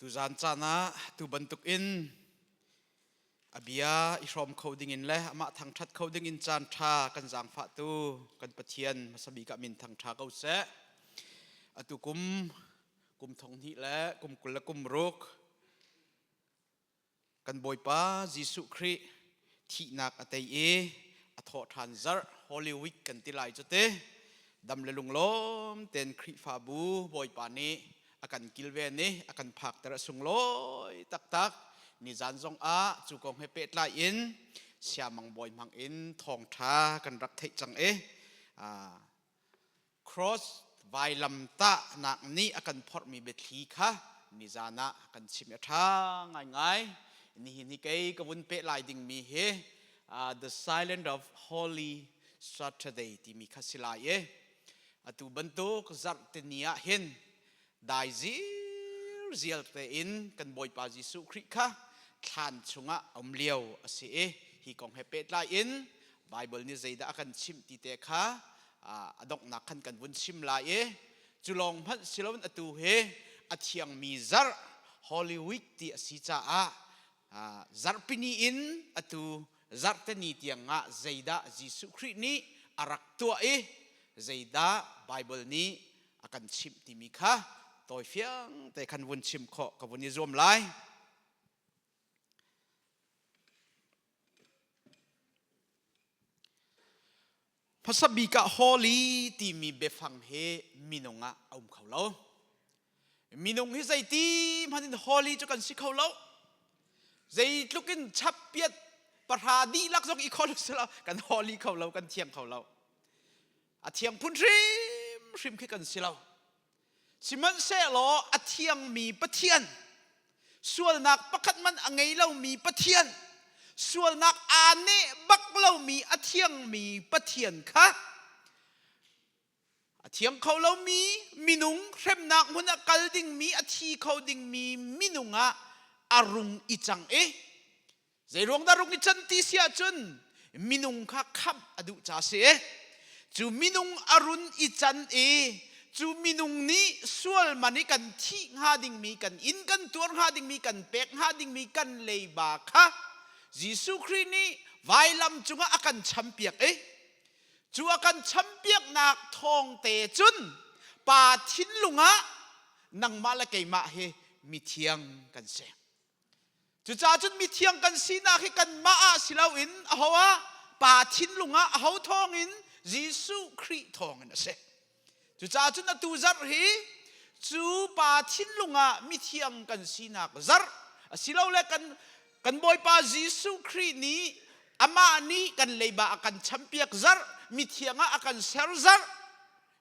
Tuzan caan ah tu bantuk in a bia i hrawm kho dingin le amah thangṭhat kho dingin caan ṭha kan zaangfahtu kan Pathian hmasa bik ah min thangṭha ko seh. Atu kum kum thong hnih le kum 20 le kum ruk Kan Bawipa Jesuh Khrih thihnak a tei i a thawhṭhan zarh Holy Week kan ti lai cu te dam le lunglawm tein Khrihfabu Bawipa nih a kan kilven i a kan phakter a sunglawi taktak. Nizan zong ah cu kong he pehtlai in siamang bawi hmang in thawngṭha kan rak theih cang i Cross vailamtahnak nih a kan phorhmi biathli kha nizan ah kan chim i a ṭha ngaingai. Nihin hi kei ka vun peh lai dingmi hi The Silent of Holy Saturday timi kha si lai i atu bantuk zarhte ni ah hin dai zirzial tein kan Bawipa Jesuh Khrih kha thlan chungah a um lio a si i hi kong he pehtlai in Bible nih zeidah a kan chimh ti te kha a donghnak khan kan vun chim lai i cu lawng hmanh si loin atu hi a thiangmi zarh Holy Week ti a si caah zarhpini in atu zarhteni tiang ah zeidah Jesuh Khrih nih a rak tuah i zeidah Bible nih a kan chimh timi kha tawifiang te khan vun chim khawh ka vun i zuam lai. Hmasa bik ah holy timi biafang hi minung ah a um kho lo. Minung hi zeiti hmanh in holy cu kan si kho lo. Zeitluk in chappiat pahra dihlak zong i khol sila kan holy kho lo, kan thiang kho lo. A thiang phun hrimhrim khi kan si lo. Sihmanhsehlaw a thiangmi Pathian, sualnak pakhat man a ngei lomi Pathian, sualnak aa neh bak lomi a thiangmi Pathian kha a thiang kho lomi minung hremnak hmun ah kal dingmi a thi kho dingmi minung ah a rung i cang i Zeiruang dah rung i can ti si ahcun minung kha khamh a duh ca si. Cu minung a run i can i cu minung nih sual man i kan thih hnga dingmi, kan inn kan tuar hnga dingmi, kan pek hnga dingmi kan leiba kha Jesuh Khrih nih vailam cungah a kan champiak i cu a kan champiaknak thawng te cun pa thinlung ah nangmah le keimah hi mithiang kan si. Cucaah cun mithiang kan sinak hi kanmah ah si loin aho ah Pa thinlung ah aho thawngin Jesuh Khrih thawngin a si. Cucaah cun atu zarh hi cu Pa thinlung ah mithiang kan sinak zarh asilole kan kan Bawipa Jesuh Khrih nih amah nih kan leiba a kan champiak zarh mithiang ah a kan ser zarh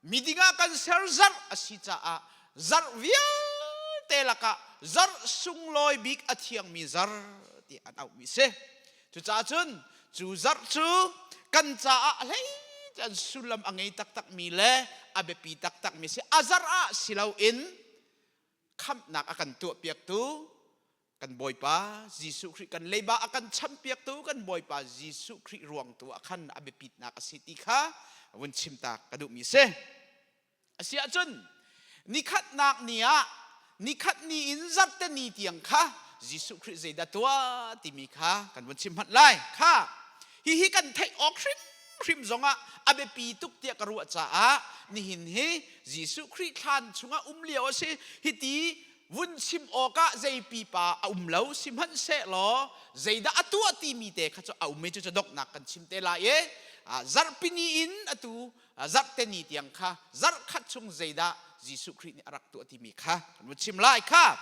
miding ah kan ser zarh a si caah zarh vialte lakah zarh sunglawi bik a thiangmi zarh ti an auhmi si cucaah cun cu zarh cu kan caah a hlei an sullam a ngei taktakmi le a biapi taktakmi si a zarh ah si loin khamhnak a kan tuahpiaktu kan Bawipa Jesuh Khrih kan leiba a kan champiaktu kan Bawipa Jesuh Khrih ruang tu ah khan a biapitnak a si ti kha vun chim ta ka duhmi si. A si ahcun nikhatnak ni ah nikhat ni in zarhte ni tiang kha Jesuh Khrih zeidah tuah timi kha kan vun chim hmanh lai kha hihi kan theih awk hrimhrim zongah a biapi tuk tiah ka ruah caah nihin hi Jesuh Khrih thlan chungah um lio a si hiti vun chim awkah zei pipa a um lo sihmanhsehlaw zeidah a tuah timi te kha cu a um i cucu donghnak kan chim te lai i zarhpini in atu zarhte ni tiang kha zarh khat chung zeidah Jesuh Khrih nih a rak tuah timi kha kan vun chim lai kha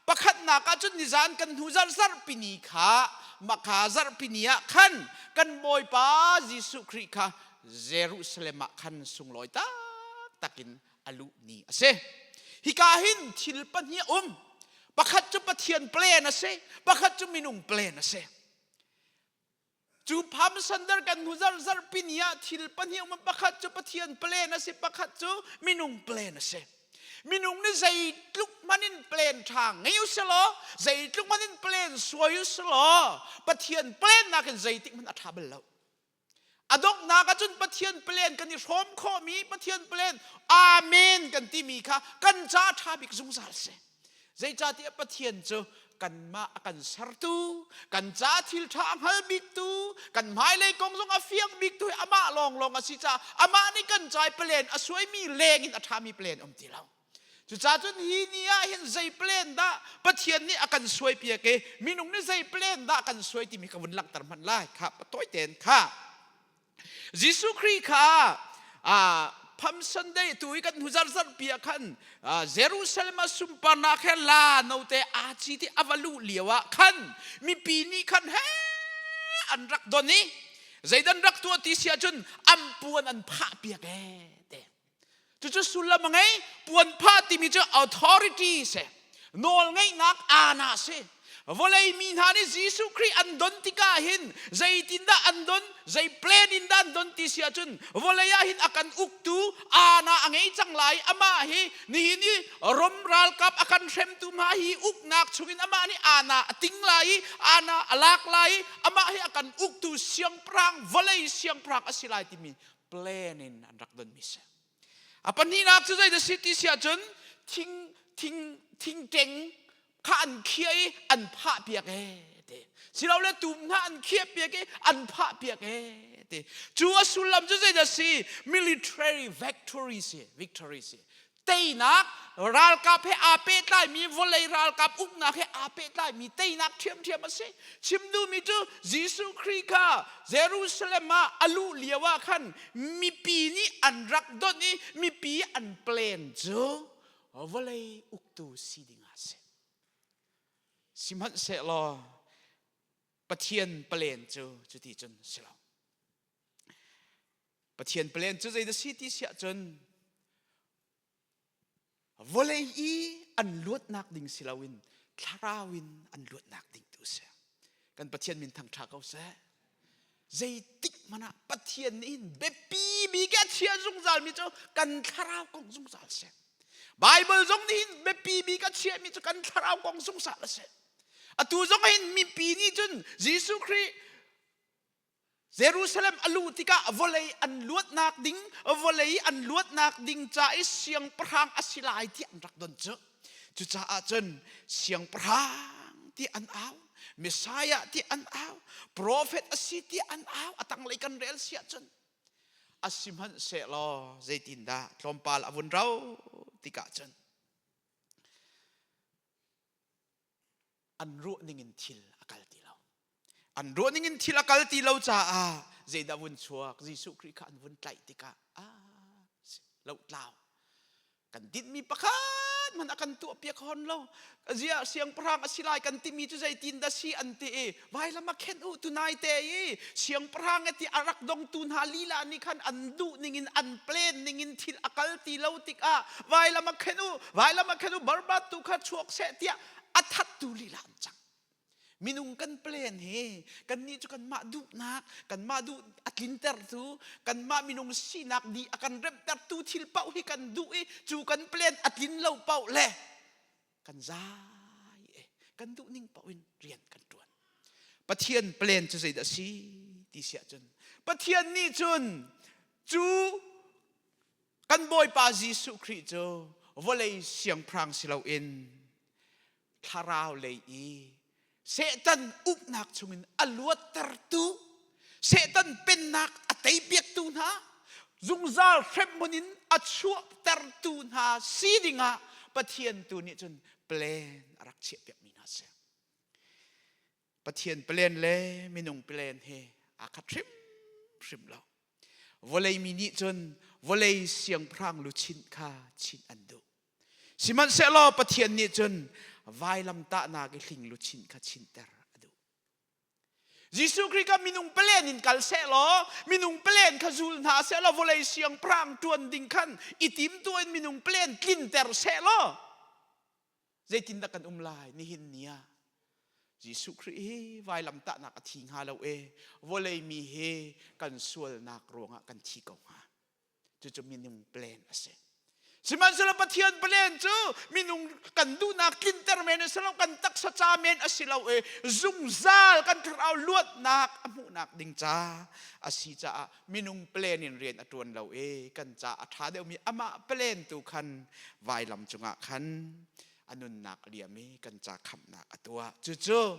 pakhatnak ah cun nizan kan hnu zarh zarhpini kha maka zarhpini ah khan kan Bawipa Jesuh Khrih kha Jerusalem ah khan sunglawi taktak in a luh ni a si. Hika hin thil pahnih a um. Pakhat cu Pathian plan a si, pakhat cu minung plan a si. Cu Palm Sunday kan hnu zarh zarhpi ni ah thil pahnih um pakhat cu Pathian plan a si, pakhat cu minung plan a si. Minung nih zeitluk hmanh in plan ṭha ngei u selaw, zeitluk hmanh in plan suai u selaw, Pathian plan nakin zeitik hmanh a ṭha bal lo. A donghnak ahcun Pathian plan kan i hrawm khawhmi Pathian plan Amen kan timi kha kan ca ṭha bik zungzal si. Zeicahtiah Pathian cu kanmah a kan sertu, kan ca thil ṭha a hngal biktu, kan hmailei kong zong a fiang biktu hi amah lawnglawng a si caah amah nih kan ca i plan a suaimi leng in a ṭhami plan um ti lo. Cucaah cun hi ni ah hin zei plan dah Pathian nih a kan suaipiak i minung nih zei plan dah kan suai timi ka vun langhter hmanh lai. Kha tawi tein kha. Jesuh Khrih kha Palm Sunday tu i kan hnu zarhzarh pi ah khan Jerusalem ah sunparnak he la note aa ci ti a va luh lio ah khan mipi nih khan he an rak don i zeidan rak tuah ti si ahcun an puan an phah piak ee te. Cucu sullam a ngei. Puanphah timi cu authority si. Nawlngeihnak aana si. Vawlei mi hna nih Jesuh Khrih an don tikah hin zeitindah an don, zei plan in dah an don ti si ahcun vawlei ah hin a kan uktu aana a ngei cang lai. Amah hi nihin i Rom ralkap a kan hremtu hna hi uknak chungin amah nih aana a ting lai i aana a lak lai i amah hi a kan uktu siangpahrang vawlei siangpahrang a si lai timi plan in an rak donmi si. A pahnihnak cu zei dah si ti si ahcun thing thing thingṭeng kha an khiah i an phah piak ee ti. Silole tum hna an khiah piak i an phah piak ee ti. Cu a sullam cu zei dah si? Military victory si, victory si. Teinak ralkap he aa pehtlaimi vawlei ralkap uknak he aa pehtlaimi teinak ṭhiamṭhiam a si. Chim duhmi cu Jesuh Khrih kha Jerusalem ah a luh lio ah khan mipi nih an rak donh i mipi an plan cu vawlei uktu si ding ah a si. Sihmanhsehlaw Pathian plan cu cuti cun si lo. Pathian plan cu zeidah si ti siah cun vawlei i an luatnak ding si loin thlarau in an luatnak ding tu si. Kan Pathian min thangṭha ko seh. Zeitik hmanh ah Pathian nih hin biapi bik a chia zungzalmi cu kan thlarau kong zungzal si. Bible zong nih hin biapi bik a chiahmi cu kan thlarau kong zungzal a si. Atu zong hin mipi nih cun Jesuh Khrih Jerusalem a luh tikah vawlei an luatnak ding vawlei an luatnak ding ca i siangpahrang a si lai ti an rak don cu. Cucaah cun siangpahrang ti an au, Messiah ti an au, prophet a si ti an au, a tanglei kan rel si ahcun a sihmanhsehlaw zeitindah tlawmpal a vun rau tikah cun an ruah ning in thil a kal ti lo. An ruah ning in thil a kal ti lo caah zeidah vun chuak Jesuh Khrih kha an vun tlaih tikah ah lohtlau kan dinhmi pakhat hmanh a kan tuah piak hon lo zia siangpahrang a si lai kan timi cu zeitin dah si an ti i vailam a khenh u tunai te i siangpahrang ti a rak dongtu hna lila nih khan an duh ning in an plan ning in thil a kal ti lo tikah vailam a khenh u vailam a khenh u Barbat tu kha chuak seh tiah a thattu lila an cang minung kan plan hi kannih cu kanmah duhnak kanmah duh a tlintertu kanmah minung sinak di a kan remhtertu thil paoh hi kan duh i cu kan plan a tlin lo paoh le kan zai e kan duh ning paoh in rian kan ṭuan Pathian plan cu zeidah a si ti si ahcun Pathian nih cun cu kan Bawipa Jesuh Khrih cu vawlei siangpahrang si loin thlarau lei i Satan uknak chungin a luattertu Satan pennak a teipiaktu hna zungzal hremhmun in a chuahtertu hna si dingah Pathian tu nih cun plan a rak chiahpiakmi hna si. Pathian plan le minung plan he aa khat hrimhrim lo. Vawlei mi nih cun vawlei siangpahrang luchin kha chinh an duh. Sihmanhsehlaw Pathian nih cun vailamtahnak i hling luchin kha chinter a duh. Jesuh Khrih kha minung palen in kal sehlaw, minung palen kha zul hna sehlaw, vawlei siangpahrang ṭuan ding khan i timtuah in minung palen tlinter sehlaw, zeitindah kan um lai nihin ni ah? Jesuh Khrih hi vailamtahnak a thi hnga lo e, vawlei mi hi kan sualnak ruangah kan thi ko hnga. Cucu minung plan a si. Sihmanhsehlaw Pathian plan cu minung kan duhnak tlinter men a si lo, kan taksa ca men a si lo i zungzal kan thlarau luatnak a hmuhnak ding ca a si caah minung plan in rian a ṭuan lo i kan ca a ṭha deuhmi amah plan tu khan vailam cungah khan A nunnak a liam i kan ca khamhnak a tuah. Cucu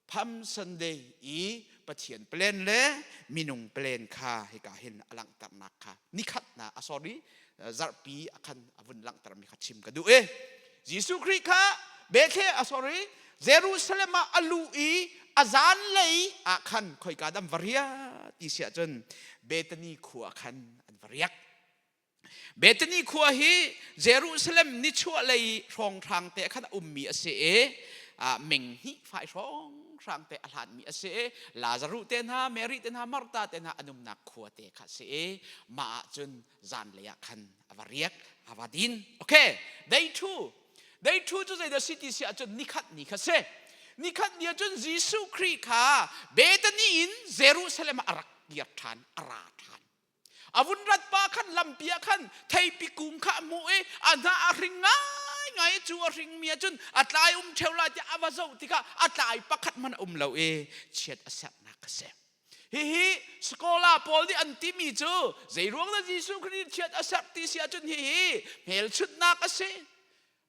Palm Sunday i Pathian plan le minung plan kha hika hin a langhternak kha nikhatnak a sorry zarhpi a khan a vun langhtermi kha chim ka duh i Jesuh Khrih kha Bethlehem a sorry Jerusalem ah a luh i a zanlei ah khan khoika dah an va riah ti si ahcun Bethany khua khan an va riak. Bethany khua hi Jerusalem nichuahlei hrawnghrang te khan a ummi a si i meng hnih fai hrawnghrang te a hlanmi a si i Lazaruh te hna, Mary te hna, Martha te hna an umnak khua te kha a si i mah ah cun zanlei ah khan a va riak, a va din. Okay, day two. Day two cu zeidah si ti si ahcun nikhat ni kha si. Nikhat ni ahcun Jesuh Khrih kha Bethany in Jerusalem ah a rak kir ṭhan, a ra ṭhan. A vun rat pa khan lampi ah khan theipi kung kha a hmuh i a hnah a hring ngaingai i cu a hringmi ah cun a tlai um ṭheo lai tiah a va zoh tikah a tlai pakhat hmanh a um lo i chiat a serhnak a si. Hihi scholar pawl nih an timi cu zeiruang dah Jesuh Khrih nih chiat a serh ti si ahcun hihi hmelchunhnak a si.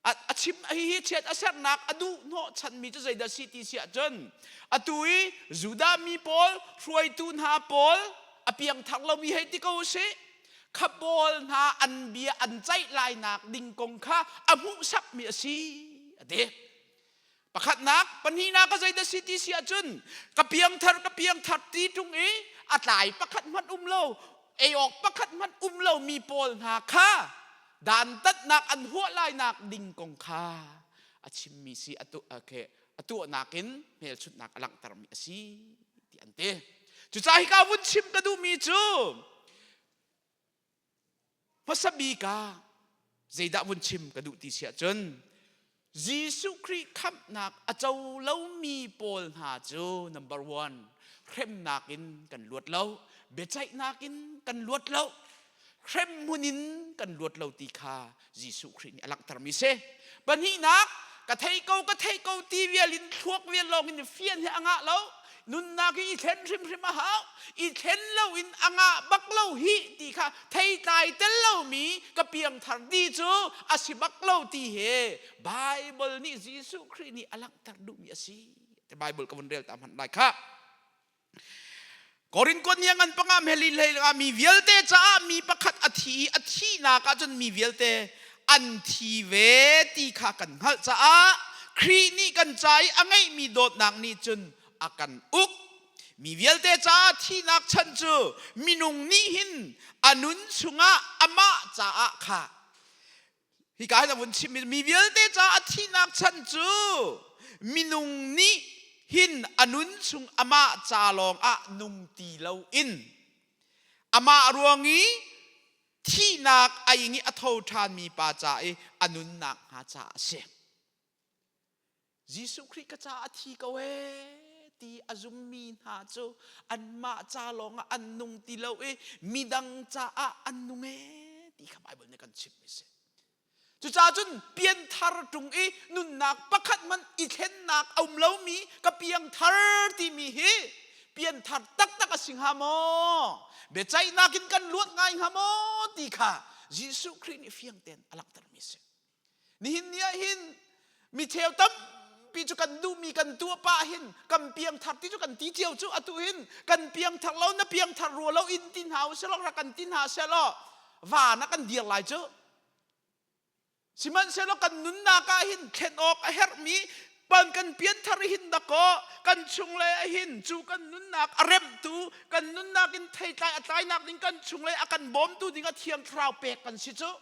A chim hihi chiat a sernak a duh hnawhchanmi cu zeidah si ti si ahcun atu i Judah mi pawl hruaitu hna pawl a piangthar lomi hei ti ko usih kha pawl hna an bia an ceih lainak ding kong kha a hmuhsakmi a si a ti. Pakhatnak, pahnihnak a zeidah si ti si ahcun ka piangthar ka piangthar ti ṭung i a tlai pakhat hmanh um lo, ei awk pakhat hmanh um lomi pawl hna kha dantatnak an huah lainak ding kong kha a chimmi si a tuahnak in hmelchunhnak a langhtermi a si ti an ti. Cucaah hika vun chim ka duhmi cu Hmasa bik ah zeidah vun chim ka duh ti si ahcun Jesuh Khrih khamhnak a co lomi pawl hna cu number one hremnak in kan luat lo, biaceihnak in kan luat lo, hrem hmun in kan luat lo ti kha Jesuh Khrih nih a langhtermi si. Pahnihnak, ka thei ko ka thei ko ti vial in thluak vial lawng in fian hi a ngah lo. Nunnak hi i thlen hrimhrim a hau. I thlen lo in a ngah bak lo hi ti kha theitlai tel lomi ka piangthar ti cu a si bak lo ti he Bible nih Jesuh Khrih nih a langhter duhmi a si. Bible ka vun rel ta hmanh lai kha. Korin kuat nih a ngan panga hmeli hlei ah mi vialte caah mi pakhat a thi i a thihnak ahcun mi vialte an thi ve ti kha kan hngalh caah Khrih nih kan ca i a ngeihmi dawtnak nih cun a kan uk. Mi vialte caah thihnak chan cu minung nih hin a nun chungah amah caah kha Hika hin a vun chimmi mi vialte caah a thihnak chan cu minung nih hin a nun chung amah ca lawng ah nung ti loin amah ruang i thihnak a ing i a tho ṭhanmi pa ca i a nunnak hnga caah a si. Jesuh Khrih ka caah a thi ko ee ti a zummi hna cu anmah ca lawngah an nung ti lo i midang caah an nung ee ti kha Baibal nih kan chimmi si. Cucaah cun pianthar ṭung i nunnak pakhat hmanh i thlennak a um lomi ka piangthar timi hi pianthar taktak a si hnga maw? Biaceihnak in kan luat ngai hnga maw ti kha Jesuh Khrih nih fiang tein a langhtermi a si. Nihin ni ah hin mi cheu tampi cu kan duhmi kan tuah pah hin kan piangthar ti cu kan ti cio cu atu hin kan piangthar lo na piangthar rua lo in ti hna usih law rak kan ti hna seh law van ah kan dir lai cu sihmanhsehlaw kan nunnak ah hin thlen awk a herhmi pan kan pianthar hin dakaw kan chunglei ah hin cu kan nunnak a remhtu kan nunnak in theitlai a tlainak ding kan chunglei a kan bawmtu ding a thiang thlarau pek kan si cu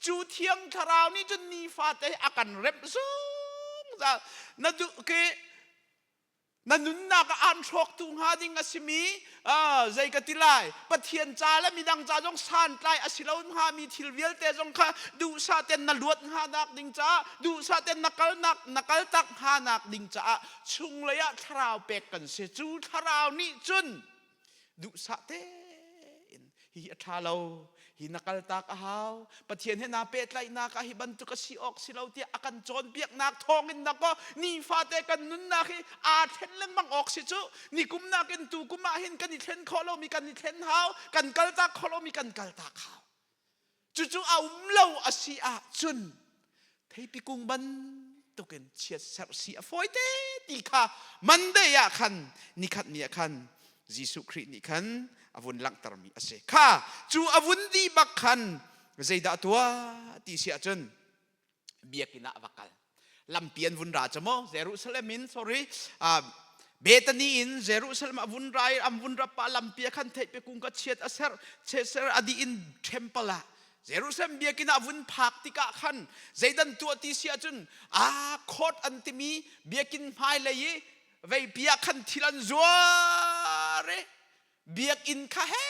Cu thiang thlarau nih cun nifate a kan remh zungzal. Na duh ke na nunnak ah aan hrawktu hnga ding a simi zei ka ti lai Pathian ca le midang ca zong santlai a si lo hngami thil vialte zong kha duhsah ten na luat hnga nak ding caah duhsah ten na kalnak na kaltak hnga nak ding caah chunglei ah thlarau pek kan si cu thlarau nih cun duhsah tein hi a ṭha lo hi na kaltak a hau Pathian he naa pehtlaihnak ah hi bantuk a si awk si lo tiah a kan cawnpiaknak thawngin na kaw nifate kan nunnak hi aa thlen lengmang awk si cu nikum nakin tu kum ah hin kan i thlen khawh lomi kan i thlen hau kan kaltak khawh lomi kan kaltak hau cucu a um lo a si ahcun. Theipi kung bantukin chiatserh si a fawi te ti kha Monday ah khan nikhat ni ah khan Jesuh Khrih nih khan a vun langhtermi a si. Kha cu a vun dih bak khan zeidah tuah ti si ahcun biakinn ah a va kal. Lampi an vun ra cu maw Jerusalem in sorry Bethany in Jerusalem a vun ra i an vun rap ah lampi ah khan theihpi kung ka chiat a ser ser a dih in temple ah Jerusalem biakinn ah vun phak tikah khan zeidan tuah ti si ahcun a court an timi biakinn hmailei i veipi ah khan thil an zuar i biakinn kha he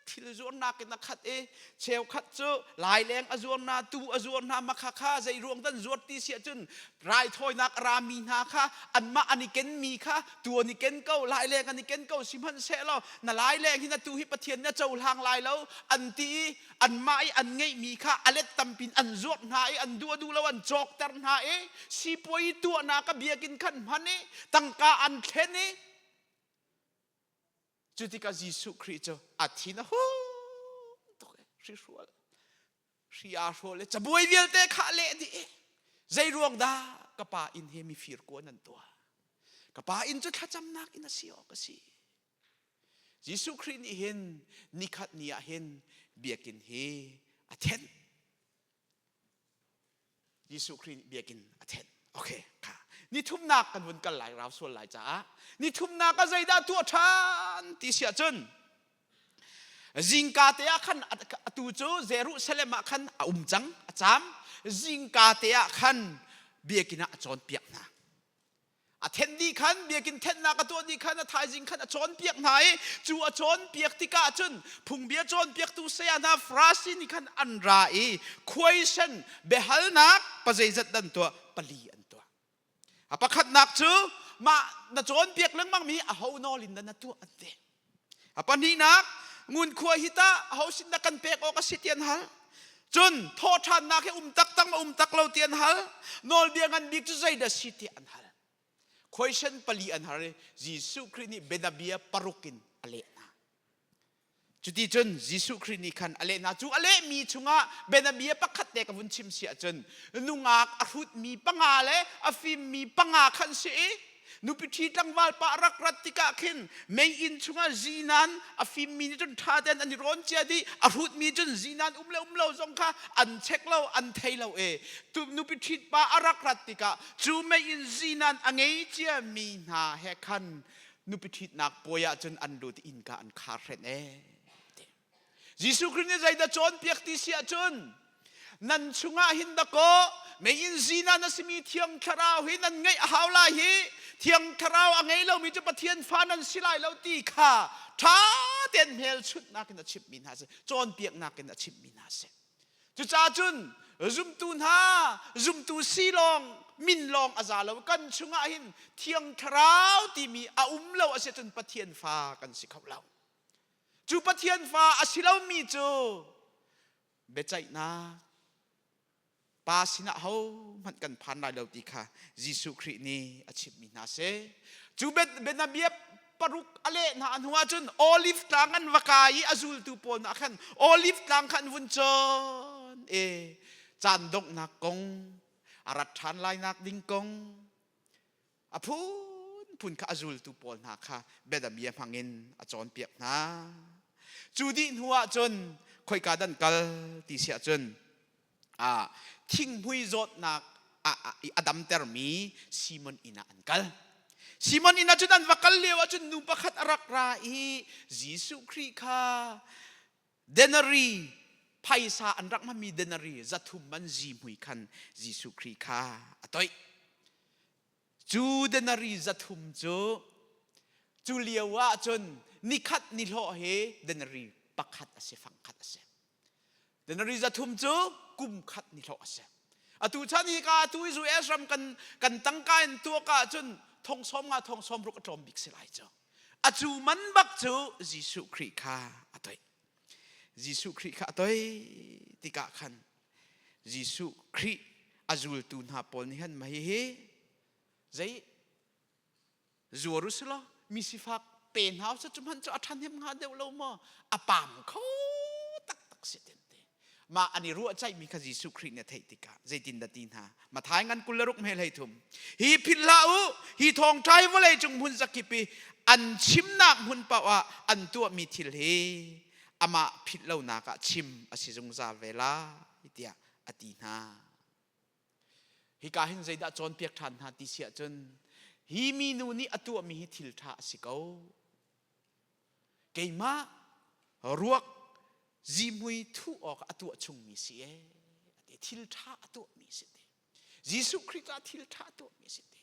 thil zuarnak in a khat i cheukhat cu laileng a zuar hna tu a zuar hna makha kha zei ruang dan zuar ti si ahcun raithawinak a rami hna kha anmah an i kenmi kha tu an i ken ko laileng an i ken ko sihmanhsehlaw na laileng hi na tu hi Pathian nih a cohlang lai lo an ti i anmah i an ngeihmi kha a let tampin an zuarh hna i an duh a duh lo an cawkter hna i sipuai tuahnak a biakinn khan hman i tangka an thlen i cu tikah Jesuh Khrih cu a thin a hung tuk i hrihrual hri aa hrawl i cabuai vialte kha a leh dih i zei ruang dah ka pa inn he mifir kuan an tuah ka pa inn cu thlacamnak inn a si awk a si Jesuh Khrih nih hin nikhat ni ah hin biakinn hi a thenh Jesuh Khrih nih biakinn a thenh. Okay, kha. Nithumnak kan vun kal lai rau sual lai caah nithumnak ah zeidah tuah ṭhan ti si ahcun zingka te ah khan atu cu Jerusalem ah khan a um cang a caam zingka te ah khan biakinn ah a cawnpiak hna A thenh dih khan biakinn thenhnak a tuah dih khan a thaizing khan a cawnpiak hna i cu a cawnpiak tikah cun phungbia cawnpiaktu saya hna Farasi nih khan an ra i khuaisen biahalnak pazeizat dan tuah pali an tuah. A pakhatnak cu mah na cawnpiak lengmang mi aho nawl in dah na tuah an ti. A pahnihnak ngunkhua hi tah aho sin dah kan pek awk a si ti an hal. Cun thawhṭhannak hi um taktak ma um tak lo ti an hal. Nawlbia ngan bik cu zeidah si ti an hal. Question pali an hal i Jesuh Khrih nih bianabia paruk in a leh hna. Cuti cun Jesuh Khrih nih khan a leh hna. Cu a lehmi chungah bianabia pakhat te ka vun chim si ahcun nungak a hrutmi panga le a fimmi panga khan si i Nupi ṭhi tlangval pa rak rat tikah khin meiinn chungah zinan a fimmi nih cun ṭha tein an i rawn cia dih a hrutmi cun zinan um le um lo zong kha an check lo an thei lo e tu nupi ṭhit pa a rak rat tikah cu meiinn zinan a ngei ciami hna he khan nupi ṭhitnak puai ah cun an lut i innka an khar hrenh e Jesuh Khrih nih zeidah cawnpiak ti si ahcun nan chungah hin dakaw meiinn zinan a simi Thiang Thlarau hi nan ngeih a hau lai hi Thiang Thlarau a ngei lomi cu Pathian fa nan si lai lo ti kha ṭha tein hmelchunhnak in a chimhmi hna si cawnpiaknak in a chimhmi hna si cucaah cun zumtu hna zumtu si lawng min lawng a za lo kan chungah hin Thiang Thlarau timi a um lo a si ahcun Pathian fa kan si kho lo Cu Pathian fa a si lomi cu biaceihnak Pa sinah hohmanh kan phan lai lo ti kha Jesuh Khrih nih a chimhmi hna si. Cu bianabia paruk a leh hna hnu ahcun Olive tlang an va kai i a zultu pawl hna khan Olive tlang kha an vun cawn i caan donghnak kong a rat ṭhan lainak ding kong A phunphun kha a zultu pawl hna kha biadamia hmangin a cawnpiak hna. Cu dih hnu ah cun khoika dan kal ti si ahcun thinghmui zawtnak a damtermi Simon inn ah an kal. Simon inn ah cun an va kal lio ahcun nu pakhat a rak ra i Jesuh Khrih kha denari phaisa an rak hmanmi denari zathum man zihmui khan Jesuh Khrih kha a toih. Cu denari 300 cu cu lio ah cun nikhat nihlawh hi denari pakhat a si fangkhat a si. Denari 300 cu kum khat nihlawh a si. Atu chan hi ka atu i US ram kan kan tangka in tuak ah cun thong sawm nga thong sawm ruk a tlawm bik si lai cu. A cu man bak cu Jesuh Khrih kha a toih. Jesuh Khrih kha a toih tikah khan Jesuh Khrih a zultu hna pawl nih han mah hihi zei zuar u silaw mi sifak pe hna usih cu hmanh cu a ṭhahnem hnga deuh lo maw a pam kho taktak si tin te. Mah an i ruahceihmi kha Jesuh Khrih nih a theih tikah zeitindah ti hna? Matthai ngan 26 hme 33. Hi philh hlah u, hi thawngṭha hi vawlei cung hmun zakip i an chimnak hmun paoh ah an tuahmi thil hi amah philh lonak ah chim a si zungzal ve lai tiah a ti hna. Hika hin zeidah cawnpiak ṭhan hna ti si ahcun hi minu nih a tuahmi hi thil ṭha a si ko. Keimah ruak zihmui thuh awk a tuah chungmi si ee. Thil ṭha a tuahmi si te. Jesuh Khrih caah thil ṭha a tuahmi si te.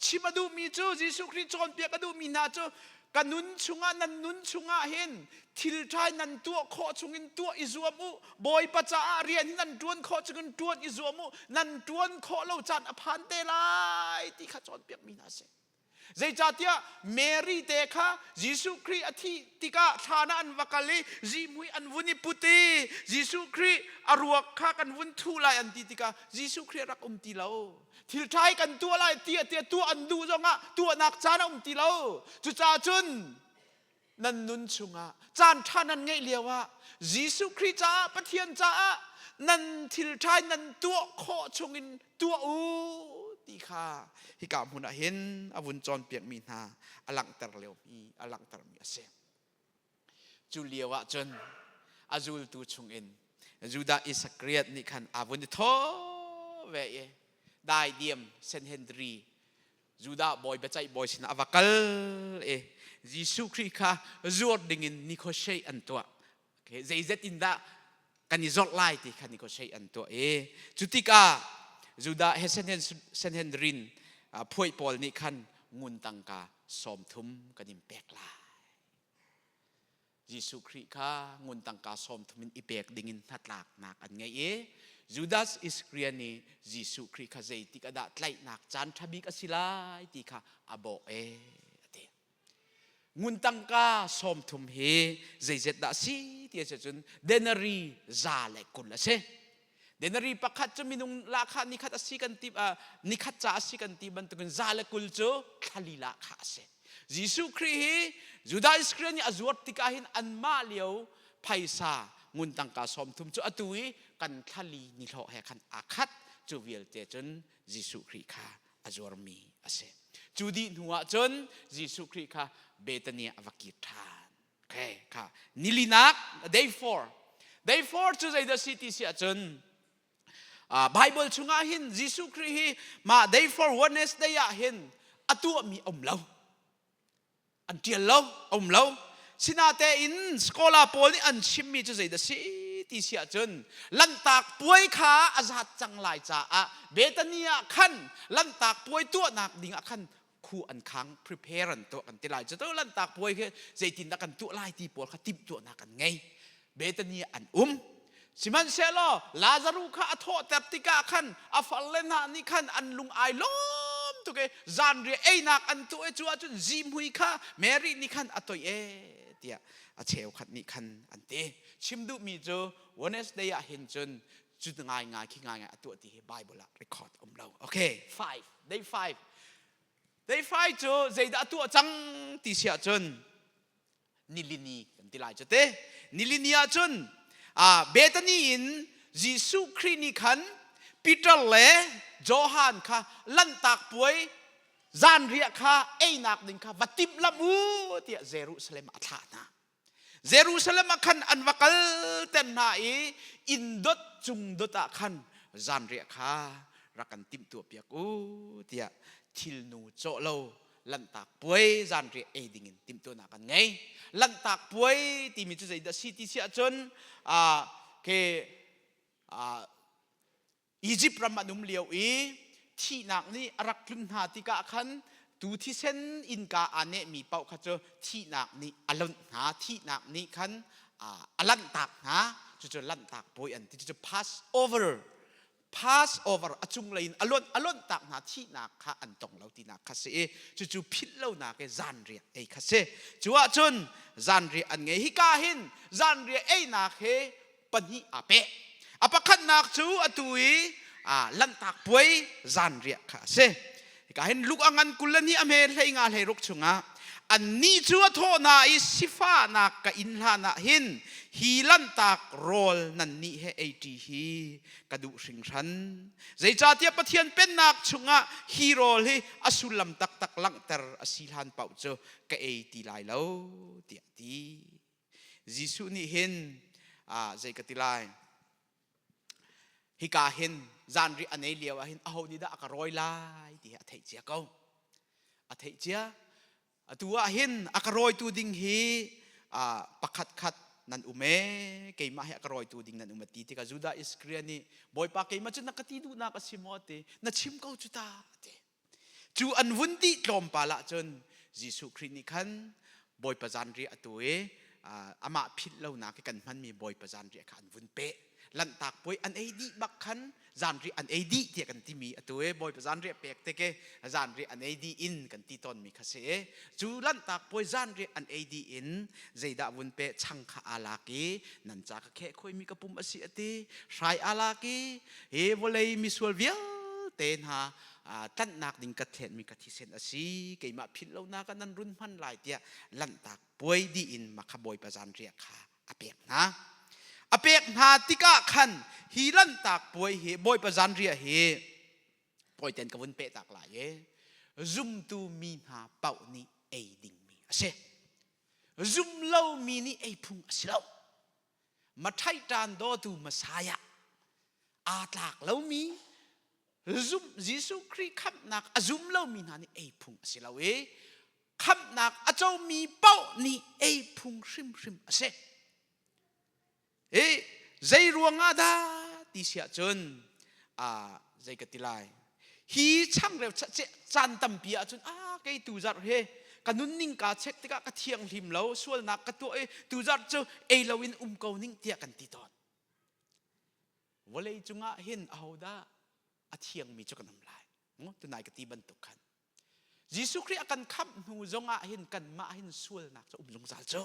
Chim a duhmi cu Jesuh Khrih cawnpiak a duhmi hna cu ka nun chungah nan nun chungah hin thil ṭha nan tuah khawh chungin tuah i zuam u. Bawipa caah rian hi nan ṭuan khawh chungin ṭuan i zuam u. Nan ṭuan khawh lo caan a phan te lai ti kha cawnpiakmi hna a si. Zeicahtiah Mary te kha Jesuh Khrih a thih tikah thlan ah an va kal i zihmui an vun i put i Jesuh Khrih a ruak kha kan vun thuh lai an ti tikah Jesuh Khrih a rak um ti lo. Thil ṭha hi kan tuah lai tiah tiah tuah an duh zongah tuahnak caan a um ti lo. Cucaah cun nan nun chungah caan ṭha nan ngeih lioah Jesuh Khrih caah Pathian caah nan thil ṭha nan tuah khawh chungin tuah u ti kha hika hmun ah hin a vun cawnpiakmi hna a langhter liomi a langhtermi a si. Cu lio ah cun a zultu chungin Judah Iskariot nih khan aa vun i thawh ve i daidiam Sanhedrin Judah bawi biaceih bawi sinah a va kal i Jesuh Khrih kha zuar dingin negotiate an tuah. Okay, zeizat in dah kan i zawrh lai ti kha negotiate an tuah i cu tikah Judah he Sanhedrin phuai pawl nih khan ngun tangka 30 kan in pek lai. Jesuh Khrih kha ngun tangka 30 in i pek dingin hnatlaknak an ngei i Judas Iskariot nih Jesuh Khrih kha zeitik ah dah tlaihnak caan ṭha bik a si lai ti kha a bawh e a ti. Ngun tangka 30 hi zeizet dah si ti a si cun denari 120 a si. Denari pakhat cu minung lahkhah nikhat a si kan ti nikhat ca a si kan ti bantukin 120 cu thla lila kha a si. Jesuh Khrih hi Judah Iskariot nih a zuar tikah hin anmah lio phaisa ngun tangka 30 cu atu i kan thlali nihlawh he khan aa khat cu vialte cun Jesuh Khrih kha a zuarmi a si. Cu dih hnu ah cun Jesuh Khrih kha Bethany a va kir ṭhan. Okay, kha nilinak day four. Day four cu zeidah si ti si ahcun Bible chungah hin Jesuh Khrih hi mah day for Wednesday ah hin a tuahmi a um lo. An ṭial lo, a um lo. Sinatein scholar pawl nih an chimmi cu zeidah si ti si ahcun Lanhtak puai kha a zat cang lai caah Bethany ah khan Lanhtak puai tuahnak ding ah khan khu an khang prepare an tuah kan ti lai cu Lanhtak puai khi zeitindah kan tuah lai ti pawl kha timhtuahnak an ngei. Bethany an um. Sihmanhsehlaw Lazaruh kha a thawhter tikah khan a farle hna nih khan an lung ai lawm tuk i zanriah einak an tuah i cu ahcun zihmui kha Mary nih khan a toih e tiah a cheukhat nih khan an ti. Chim duhmi cu Wednesday ah hin cun cu ngaingai khi ngaingai a tuah ti hi Bible ah record um lo. Okay, five, day five. Day five cu zeidah a tuah cang ti si ahcun nilini kan ti lai cu te nilini ah cun Bethany in Jesuh Khrih nih khan Peter le Johan kha lanhtak puai zanriah kha einak ding kha va timhlamh u tiah Jerusalem ah a thlah hna. Jerusalem ah khan an va kal ten hna i inn dot cung dot ah khan zanriah kha rak kan timhtuah piak u tiah thilnu cawh lo Lanhtak puai zanriah ei dingin timhtuahnak an ngei. Lanhtak puai timi cu zeidah si ti si ahcun ke Egypt ram an um lio i thihnak nih a rak tlun hna tikah khan tu thisen innka aa nehmi paoh kha cu thihnak nih a lonh hna thihnak nih khan a lanhtak hna cucu lanhtak puai an ti cucu Passover Passover a cunglei in a lonh a lonh tak hna thihnak kha an tong lo tinak kha si i cucu philh lonak i zanriah ei kha si cu ahcun zanriah an ngei hika hin zanriah einak he pahnih aa peh a pakhatnak cu atu i lanhtak puai zanriah kha a si hika hin Luke a ngan 22 a hme 15 16 chungah. Annih cu a thawh hna i sifahnak ka inn hlan ah hin hi lanhtak rawl nannih he ei ṭi hi ka duh hringhran. Zeicahtiah Pathian Pennak chungah hi rawl hi a sullam taktak langhter a si hlan paoh cu ka ei ti lai lo, tiah a ti. Jesuh nih hin zei ka ti lai? Hika hin zanriah an ei lio ah hin aho nih dah a ka rawi lai ti hi a theih cia ko. A theih cia. Atu ah hin a ka rawitu ding hi pakhat khat nan um ee keimah hi a ka rawitu ding nan um a ti tikah Judah Iskariot nih Bawipa keimah cu na ka ti duhnak a si maw ti na chim ko cu ta a ti. Cu an vun dih tlawmpal ahcun Jesuh Khrih nih khan Bawipa zanriah a tu i amah philh lonak i kan hmanmi Bawipa zanriah kha an vun peh. Lanhtak puai an ei dih bak khan zanriah an ei dih tiah kan timi atu i Bawipa zanriah pek tik i zanriah an ei dih in kan ti tawnmi kha si i cu lanhtak puai zanriah an ei dih in zeidah vun peh chang kha aa lak i nan ca ka kheh khoimi ka pum a si a ti hrai aa lak i hi vawlei misual vialte hna tlanhnak ding ka thlenmi ka thisen a si keimah philh lonak ah nan run hman lai tiah lanhtak puai dih in makha bawipa zanriah kha a pek hna a pek hna tikah khan hi lanhtak puai hi bawipa zanriah hi pawiten ka vun peh tak lai e zumtu mi hna paoh nih ei dingmi a si zum lomi nih ei phung a si lo maṭhaiṭan dawtu Messiah aa tlak lomi zum Jesuh Khrih khamhnak a zum lomi hna nih ei phung a si lo i khamhnak a comi paoh nih ei phung hrimhrim a si. I zei ruangah dah ti si ahcun zei ka ti lai hi changreu caan tampi ahcun a kei tu zarh he ka nunning kaa check tikah ka thianghlim lo sualnak ka tuah i tu zarh cu ei loin um ko ning tiah kan ti tawn vawlei cungah hin ahodah a thiangmi cu kan um lai tunai ka ti bantuk khan Jesuh Khrih a kan khamh hnu zongah hin kanmah hin sualnak cu um zungzal cu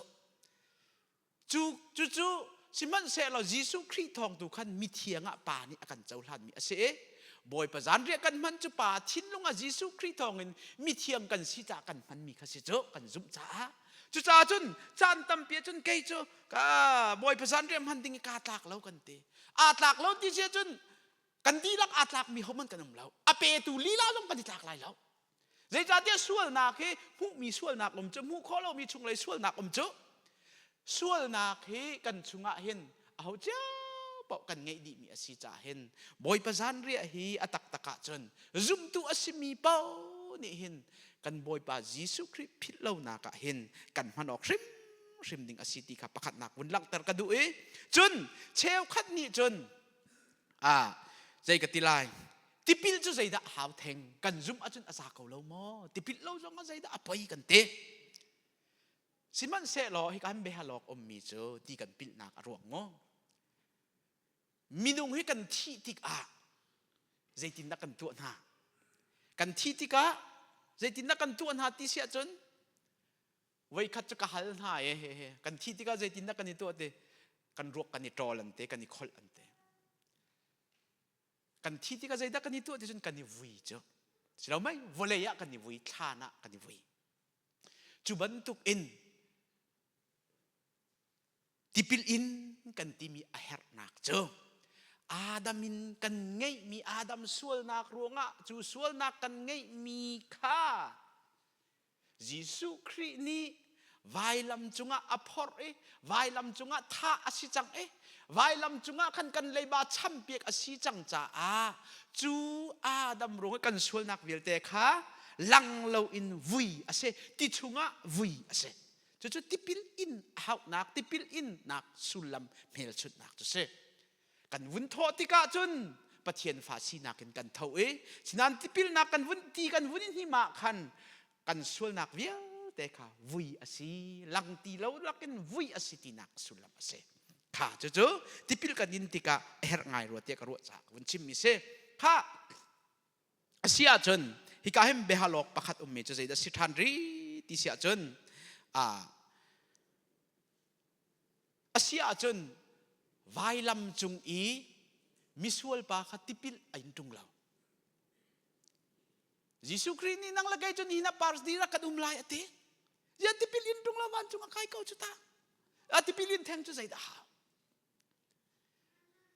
Cu cucu sihmanhsehlaw Jesuh Khrih thawng tu khan mithiang ah Pa nih a kan cohlanmi a si i Bawipa zanriah kan hman cu Pa thinlung ah Jesuh Khrih thawngin mithiang kan si caah kan hmanmi kha si cu kan zumh caah cucaah cun caan tampi ah cun kei cu ka Bawipa zanriah hman ding i kaa tlak lo kan ti aa tlak lo ti si ahcun kan dihlak aa tlakmi hohmanh kan um lo a petu lila zong kan i tlak lai lo Zeicahtiah sualnak hi hmuhmi sualnak um cu hmuh khawh lomi chunglei sualnak um cu sualnak hi kan chungah hin aho cio paoh kan ngeih dihmi a si caah hin Bawipa zanriah hi a taktak ahcun zumtu a simi paoh nih hin kan Bawipa Jesuh Khrih philh lonak ah hin kan hman awk hrimhrim ding a si ti kha pakhatnak vun langhter ka duh i cun cheukhat nih cun ah zei ka ti lai tipil cu zeidah a hau theng kan zumh ahcun a za ko lo maw tipil lo zong ah zeidah a poi kan ti sihmanhsehlaw hi kan biahalawk ummi cu ti kan pilhnak a ruang maw minung hi kan thih tikah zeitindah kan tuah hna kan thih tikah zeitindah kan tuah hna ti si ahcun voikhat cu ka hal hna e he he kan thih tikah zeitindah kan i tuah ti kan ruak kan i ṭawl an te kan i kholh an te kan thi tikah zeidah kan i tuah ti cun kan i vui cu si lo mei vawlei ah kan i vui thlan ah kan i vui cu bantuk in tipil in kan timi a herhnak cu Adam in kan ngeihmi Adam sualnak ruangah cu sualnak kan ngeihmi kha Jesuh Khrih nih vailam cungah a phorh i vailam cungah thah a si cang i vailam cungah khan kan leiba champiak a si cang caah cu Adam ruang i kan sualnak vialte kha lang loin vui a si ti chungah vui a si cucu tipil in a hauhnak tipil innak sullam hmelchunhnak cu si kan vun thawh tikah cun Pathian fa sinak in kan tho i sinain tipilnak kan vun ti kan vun i hnim ah khan kan sualnak vialte kha vui a si lang ti lo lakin vui a si tinak sullam a si kha cucu tipil kan in tikah a herh ngai rua tiah ka ruah caah ka vun chimmi si kha a si ahcun hika hin biahalawk pakhat ummi cu zeidah si ṭhan ri ti si ahcun a A si ahcun vailam cung i misual pa kha tipil a in ṭung lo. Jesuh Khrih nih nang le kei cu nihin ah paradis ah kan um lai a ti. Zia tipil in tung lo vancung a kai ko cu ta. A tipil in theng cu zeidah hau?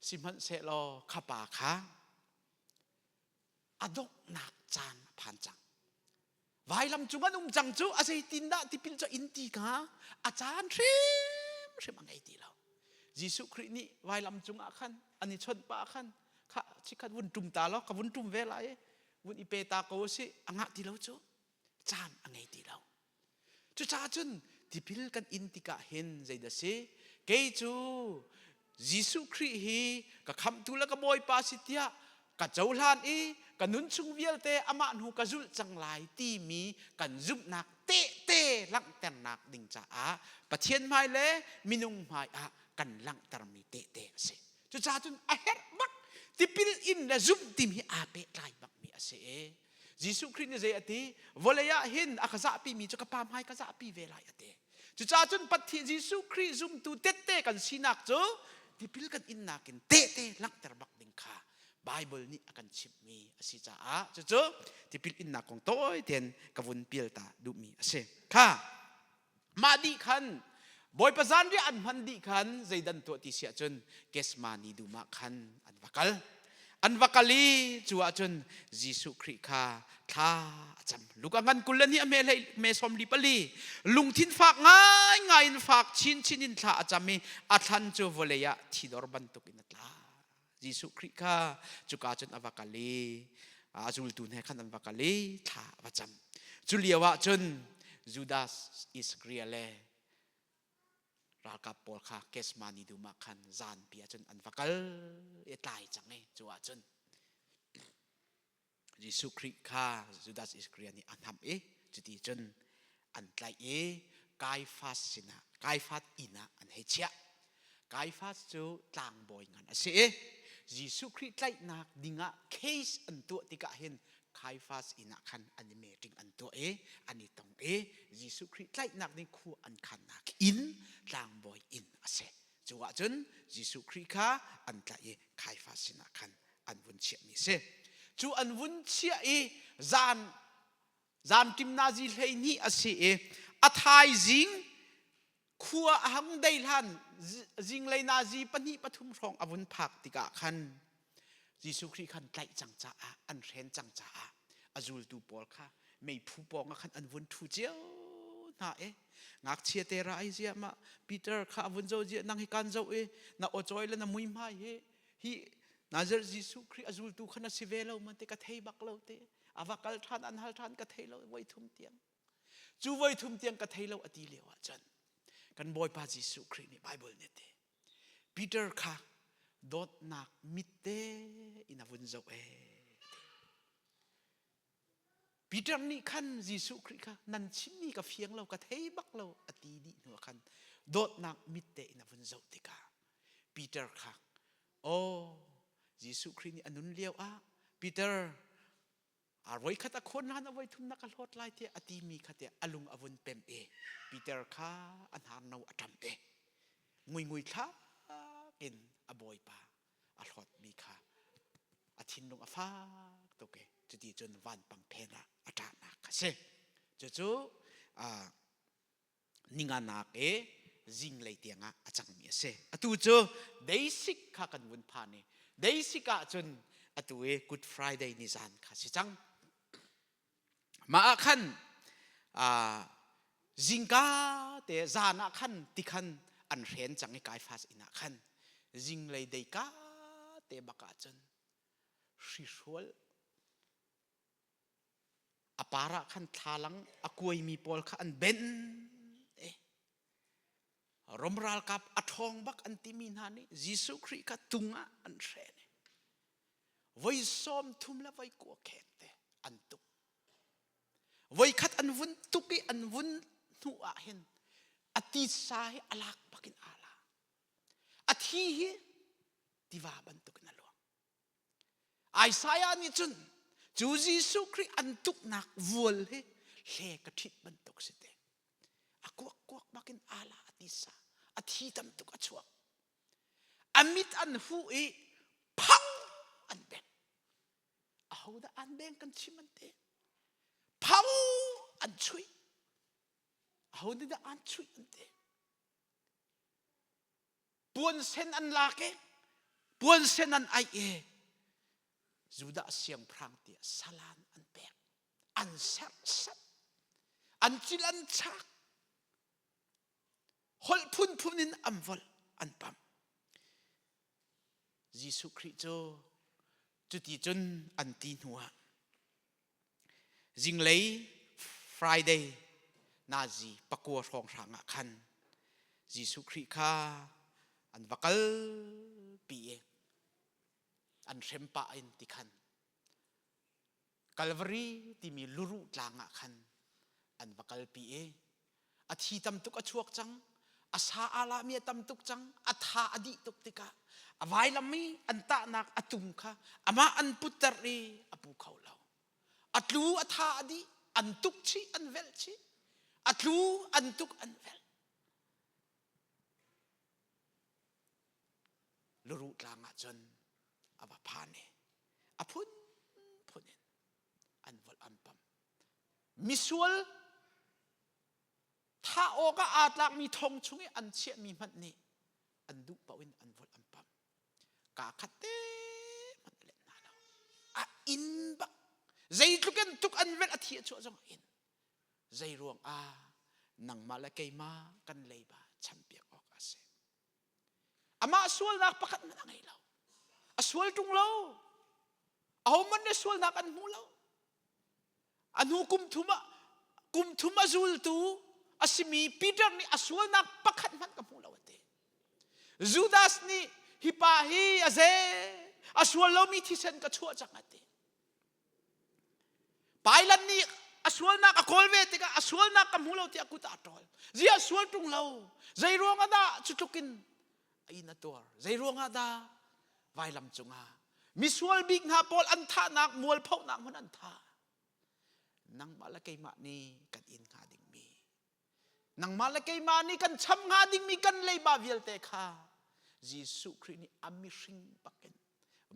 Sihmanhsehlaw kha pa kha a donghnak caan a phan cang. Vailam cung an um cang cu a zeitindah tipil cu in ti kha a caan hrimhrim a ngei ti lo. Jesuh Khrih nih vailam cungah khan an i chawnh pah khan kha chikhat vun ṭum ta law ka vun ṭum ve lai i vun i pe ta ko si a ngah ti lo cu caan a ngei ti lo. Cucaah cun tipil kan in tikah hin zeidah si? Kei cu Jesuh Khrih hi ka khamhtu le ka Bawipa si tiah ka cohlan i ka nun chung vialte amah hnu ka zulh cang lai timi kan zumhnak tehte langhternak ding caah Pathian hmai le minung hmai ah kan langhtermi tehte a si. Cucaah cun a herh bak tipil in le zumh timi hi aa pehtlai bakmi a si. Jesuh Khrih nih zei a ti? Vawlei ah hin a ka zahpimi cu ka Pa hmai ka zahpi ve lai a ti. Cucaah cun Pathian Jesuh Khrih zumtu tette kan sinak cu tipil kan innak in tehte langhter bak ding kha Bible nih a kan chimhmi a si caah cucu tipil innak kong tawi tein ka vun pial ta duhmi a si. Kha Mah dih khan Bawipa zanriah an hman dih khan zeidan tuah ti si ahcun Gethsemane dum ah khan an va kal. An va kal i cu ahcun Jesuh Khrih kha thla a cam. Luka ngan 22 a hme hlei hme 44 lungthin fak ngaingai in fak chinchin in thla a cam i a thlan cu vawlei ah thidor bantukin a tla. Jesuh Khrih kha cuka cun a va kal i a zultu hna khan an va kal i thla a va cam. Cu lio ah cun Judas Iskariot le ralkap pawl kha Gethsemane dum ah khan zanpi ah cun an va kal i tlai cang i cu ah cun Jesuh Khrih kha Judas Iskariot nih a hnamh i cuti cun an tlaih i Kaifas sinah Kaifas inn ah an hei chiah. Kaifas cu tlangbawi ngan a si i Jesuh Khrih tlaihnak dingah case an tuah tikah hin Kaifas inn ah khan an i meeting an tuah i an i tong i Jesuh Khrih tlaihnak ding khua an khannak inn tlangbawi inn a si. Cu ahcun Jesuh Khrih kha an tlaih i Kaifas sinah khan an vun chiahmi a si. Cu an vun chiah i zan zan timnazi 12 a si i a thaizing khua a hang dei hlan zinglei nazi pahnih pathum hrawng a vun phak tikah khan Jesuh Khrih khan tlaih cang caah an hren cang caah a zultu pawl kha meiphu pawng ah khan an vun ṭhu cio hna i ngakchia te ra ai zia mah Peter kha a vun zo zia nang hi kan zoh i na aw le na muihmai hi hi Nazareth Jesuh Khrih a zultu kha na si ve lo man te ka thei bak lo te a va kal ṭhan an hal ṭhan ka thei lo voi thum tiang cu voi thum tiang ka thei lo a ti lio ah cun kan Bawipa Jesuh Khrih nih Bible nih ti Peter kha dawtnak mit te in a vun zoh ee Peter nih khan Jesuh Khrih kha nan chimmi ka fiang lo ka thei bak lo a ti dih hnu ah khan dawtnak mit te in a vun zoh tikah Peter kha aw Jesuh Khrih nih a nun lio ah Peter a voikhat a khawn hlan a voithum na ka hlawt lai tiah a timi kha tiah a lung a vun pem i Peter kha a hnar no a ṭam i nguingui thlak in a bawipa a hlawtmi kha a thinlung a fak tuk i cuti cun vanpang phen ah a ṭahnak a si. Cucu ninganak i zinglei tiangah a cangmi a si. Atu cu Deisik kha kan vun phan i Deisik ah cun atu i Good Friday ni zan kha si cang. Mah ah khan zingka te zan ah khan tikhan an hren cang i Kaifas inn ah khan zinglei deika te bak ah cun hrihrual a par ah khan thlalang a kuaimi pawl kha an ben e Rom ralkap a ṭhawng bak an timi hna nih Jesuh Khrih kha tung ah an hren i voi 30 le voi kua kheng te an tuk. Voi khat an vun tuk i an vun hnu ah hin a titsa hi a lak bak in aa la. A thi hi tiva bantukin a luang. Isaiah nih cun cu Jesuh Khrih an tuknak vual hi hle ka ṭhit bantuk si te. A kuak kuak bakin ala a tisa a thi tam tuk a chuak. A mit an huh i phang an beng. Ahodah an beng kan chim an te. Phau an chuih. Aho nih dah aan chuih an ti. Puan sen an lak i puan sen an aih i Judah siangpahrang tiah salan an pek. An serhsat. An cil an chak. Holh phunphun in an volh an pam. Jesuh Khrih cu cuti cun an ti hnuah zinglei Friday nazi pakua hrawnghrang ah khan Jesuh Khrih kha an va kalpi i an hrem pah in ti khan Kalvari timi luruh tlang ah khan an va kalpi i a thi tam tuk a chuak cang a sa aa lami a tam tuk cang a tha a dih tuk tikah a vailam i an tahnak a tum kha amah an putter i a pu kho lo a tlu a tha a dih an tuk chih an velh chih a tlu an tuk an velh luruh tlang ah cun a va phan i a phunphun in an volh an pam misual thah awkah aa tlakmi thong chung i an chiahmi hmanh nih an duh paoh in an volh an pam kaa khat te hmanh a let hna lo a inn bak zeitluk in tuk an velh a thi a chuah zong a inn zei ruang ah nangmah le keimah kan leiba champiak awk a si Amah sualnak pakhat hmanh a ngei lo. A sual ṭung lo. Ahohmanh nih sualnak an hmu lo. A hnu kum thum ah kum thum a zultu a simi Peter nih a sualnak pakhat hmanh ka hmu lo a ti. Judas nih hi pa hi a ze a sual lomi thisen ka chuah cang a ti. Pailan nih a sualnak a kawl ve tikah a sualnak ka hmu lo tiah kut ah ṭawl. Ziah sual ṭung lo. Zei ruangah dah cu tluk in a in a tuar? Zei ruangah dah vailam cungah misual bik hna pawl an thahnak mualphonak hmun an thah. Nangmah le keimah nih kan in hnga dingmi nangmah le keimah nih kan cham hnga dingmi kan leiba vialte kha Jesuh Khrih nih a mihring bakin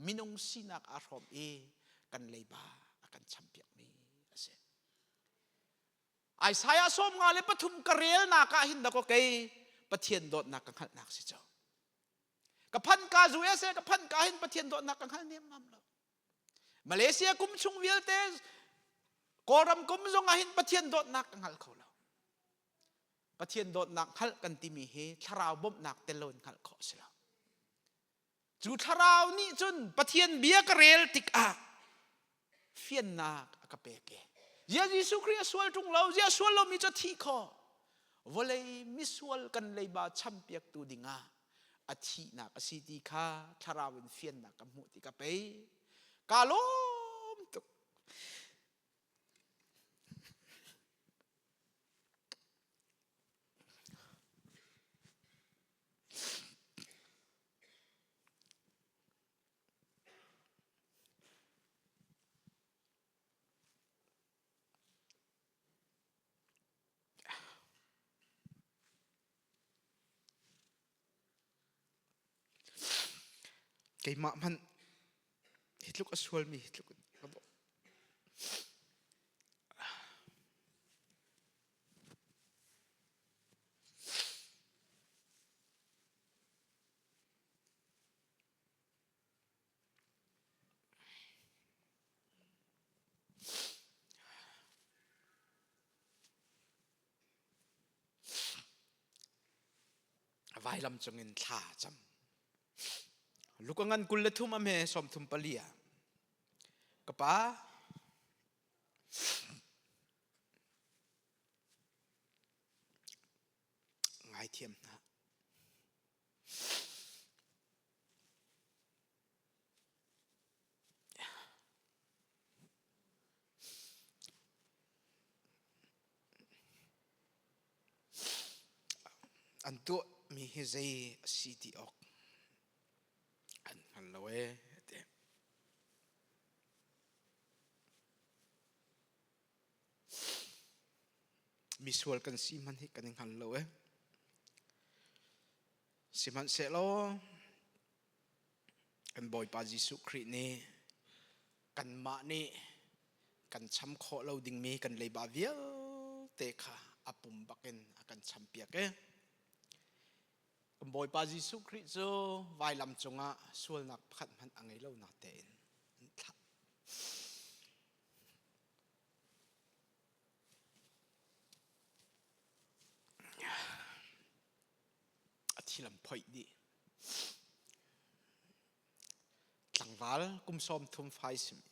minung sinak aa hrawm i kan leiba a kan champiakmi a si. Isaiah 53 ka relnak ah hin dakaw kei Pathian dawtnak ka hngalhnak si cu. Ka phan ka USA ka phan ka hin Pathian dawtnak ka hngal niam lo. Malaysia kum chung vialte Kawlram kum zong ah hin Pathian dawtnak ka hngal kho lo. Pathian dawtnak hngalh kan timi hi thlarau bawmhnak tel loin hngalh khawh a si lo. Cu thlarau nih cun Pathian bia ka rel tikah fiannak a ka pek i Zia Jesuh Khrih a sual ṭung lo, zia sual lomi cu a thih khawh. Vawlei misual kan leiba champiaktu dingah a thihnak a si ti kha thlarau in fiannak ka hmuh ti ka pei. Ka lawm tuk. Keimah hmanh hi tluk a sualmi hi tluk in ka dawh. Vailam cungin thla cam. Luka ngan 23 a hme 34 ah ka pa ngaithiam hna. An tuahmi hi zei a si ti awk an hngal lo ee a ti. Misual kan si hmanh hi kan i hngal lo ee. Sihmanhsehlaw kan Bawipa Jesuh Khrih nih kanmah nih kan cham khawh lo dingmi kan leiba vialte kha a. a pum bakin a kan champiak i kan Bawipa Jesuh Khrih cu vailam cungah sualnak pakhat hmanh a ngei lo na tein an thlah. A thilam phoih dih. Tlangval kum 30 fai simi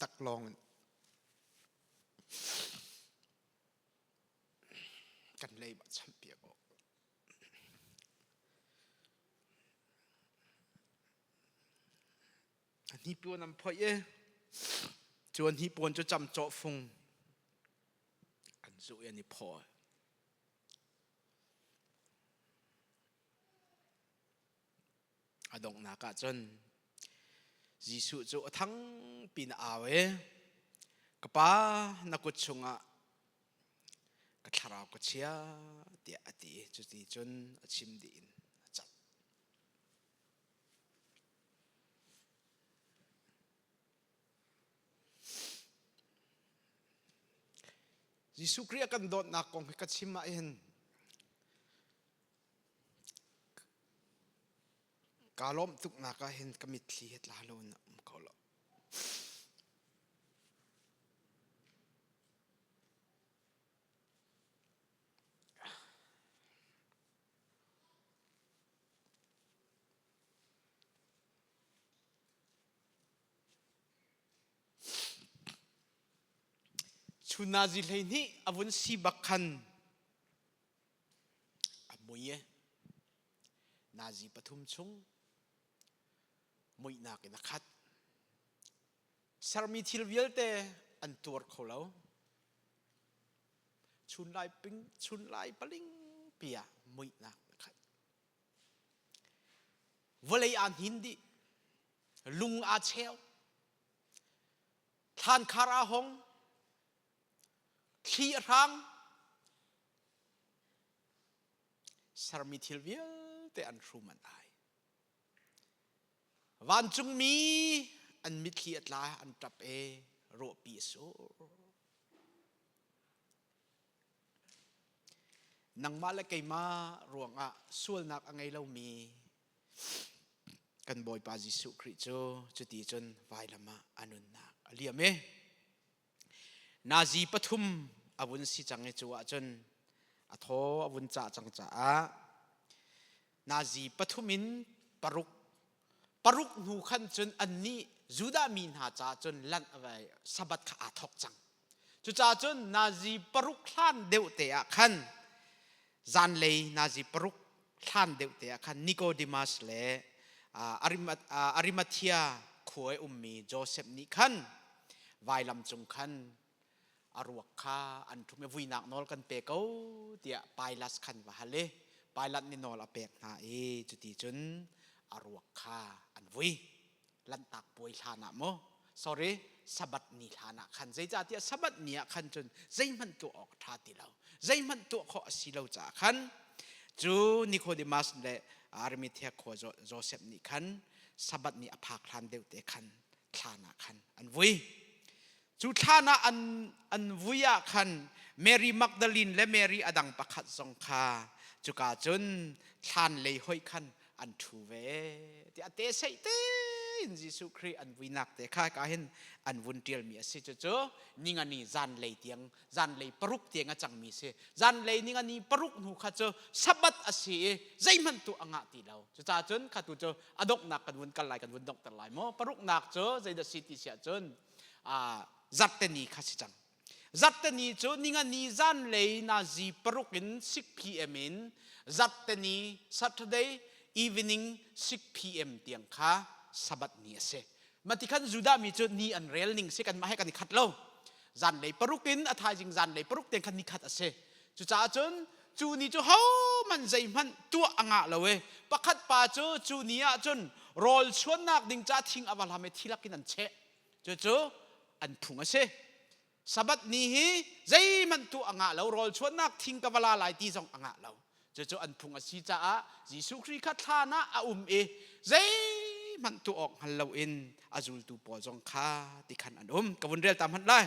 taklawng in kan leiba champiak awk. A hnipuan an phoih i cu a hnipuan cu camcawh fung an zuh i an i phaw. A donghnak ah cun Jesuh cu a thangpi in a au i ka pa na kut chungah ka thlarau ka chia tiah a ti i cuti cun a chim dih in a cat. Jesuh Khrih a kan dawtnak kong hi ka chim ah hin kaa lawmh tuknak ah hin ka mitthli hi tla lo in a um kho lo. Chun nazi 12 a vun si bak khan a mui e. Nazi pathum chung muihnak in a khat. Sermi thil vialte an tuar kho lo. Chun lai ping chun lai paling pi ah muihnak a khat. Vawlei aa hnin dih. Lung aa cheu. Thlankhar aa hong. Thli a hrang. Sermi thil vialte an hrum an ai. Vancungmi an mitthli a tla an ṭap e ruahpi a sur. Nangmah le keimah ruangah sualnak a ngei lomi kan Bawipa Jesuh Khrih cu cuti cun vailam ah a nunnak a liam i nazi pathum a vun si cang i cu ahcun a thaw a vun cah cang caah nazi pathum in paruk paruk hnu khan cun annih Judah mi hna caah cun lanh Sabbath kha aa thawk cang. Cucaah cun nazi paruk hlan deuh te ah khan zanlei nazi paruk hlan deuh te ah khan Nicodemus le Arimathea khua i ummi Joseph nih khan vailam cung khan a ruak kha an ṭhum i vuinak nawl kan pe ko tiah Pilat khan va hal i Pilat nih nawl a pek hna i cuti cun a ruak kha an vui. Lanhtak puai hlan ah maw sorry Sabbath ni hlan ah khan zeicahtiah Sabbath ni ah khan cun zeihmanh tuah awk a ṭha ti lo zeihmanh tuah khawh a si lo caah khan cu Nicodemus le Arimathea khua Joseph nih khan Sabbath ni a phak hlan deuh te khan thlan ah khan an vui Cu thlan ah an, an vui ah khan Mary Magdalene le Mary a dang pakhat zong kha cuka cun thlan lei hoih khan an ṭhu ve. Ti a te seih tein Jesuh Khrih an vuinak te kha ka hin an vun ṭialmi a si. Cucu ningani zanlei tiang zanlei paruk tiang a cangmi si. Zanlei ningani paruk hnu kha cu Sabbath a si i zeihmanh tuah a ngah ti lo. Cucaah cun kha tu cu a donghnak kan vun kal lai kan vun donghter lai maw? Paruknak cu zeidah si ti si ahcun zarhteni kha si cang. Zarhteni cu ningani zanlei nazi paruk in 6 p.m. in zarhteni Saturday evening 6 p.m. tiang kha Sabbath ni a si. Mati khan Judah mi cu ni an rel ning si kanmah he kan i khat lo. Zanlei paruk in a thaizing zanlei paruk tiang khan ni khat a si. Cucaah cun cu ni cu hohmanh zeihmanh tuah a ngah lo i pakhat pa cu cu ni ah cun rawl chuannak ding ca thing a va hlam i thi lakin an cheh. Cucu an phung a si. Sabbath ni hi zeihmanh tuah a ngah lo, rawl chuannak thing ka va la lai ti zong a ngah lo. Cucu an phung a si caah Jesuh Khrih kha thlan ah a um i zeihmanh tuah awk hngal loin a zultu pawl zong kha ti khan an um. Ka vun rel ta hmanh lai.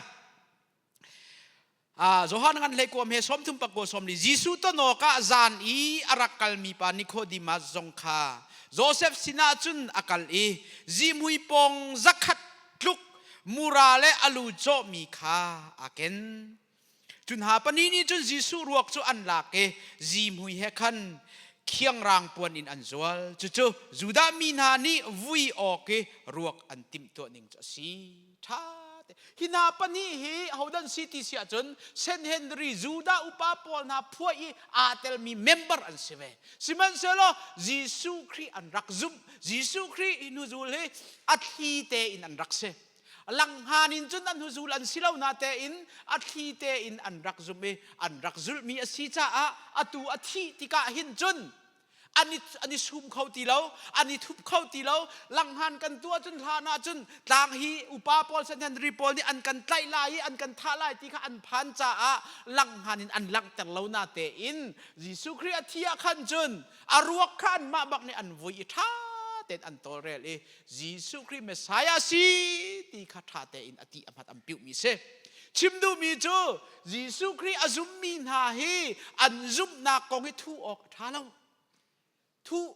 Johan ngan hlei kuam he 30 pakua 40 Jesuh ton awkah zan i a rak kalmi pa Nicodemus zong kha Josef sinah cun a kal i zihmui pawng zakhat tluk mura le alu cawhmi kha aa ken. Cun ha pahnih nih cun Jesuh ruak cu an lak i zihmui he khan khiangrang puan in an zual. Cucu Judah mi hna nih vui awk i ruak an timhtuah ning cu a si. Ṭha te. Hi hna pahnih hi hodan si ti si ahcun St. Henry Judah upa pawl hna phuah i aa telmi member an si ve. Sihmanhsehlaw Jesuh Khrih an rak zumh. Jesuh Khrih hnuzul hi a thli tein an rak si. Langhngan in cun an hnuzul an si lo na tein a thli tein an rak zumh i an rak zulhmi a si caah atu a thih tikah hin cun an i, an i sum kho ti lo an i thup kho ti lo langhan kan tuah cun hlan ah cun tlang hi upa pawl Sanhedrin pawl nih an kan tlaih lai i an kan thah lai ti kha an phan caah langhan in an langhter lo na tein Jesuh Khrih a thi ah khan cun a ruak kha anmah bak nih an vui i ṭha tein an tawlrel i Jesuh Khrih Messiah si ti kha ṭha tein a ti a hmat an piuhmi si. Chim duhmi cu Jesuh Khrih a zummi hna hi an zumhnak kong hi thuh awk a ṭha lo. Thuh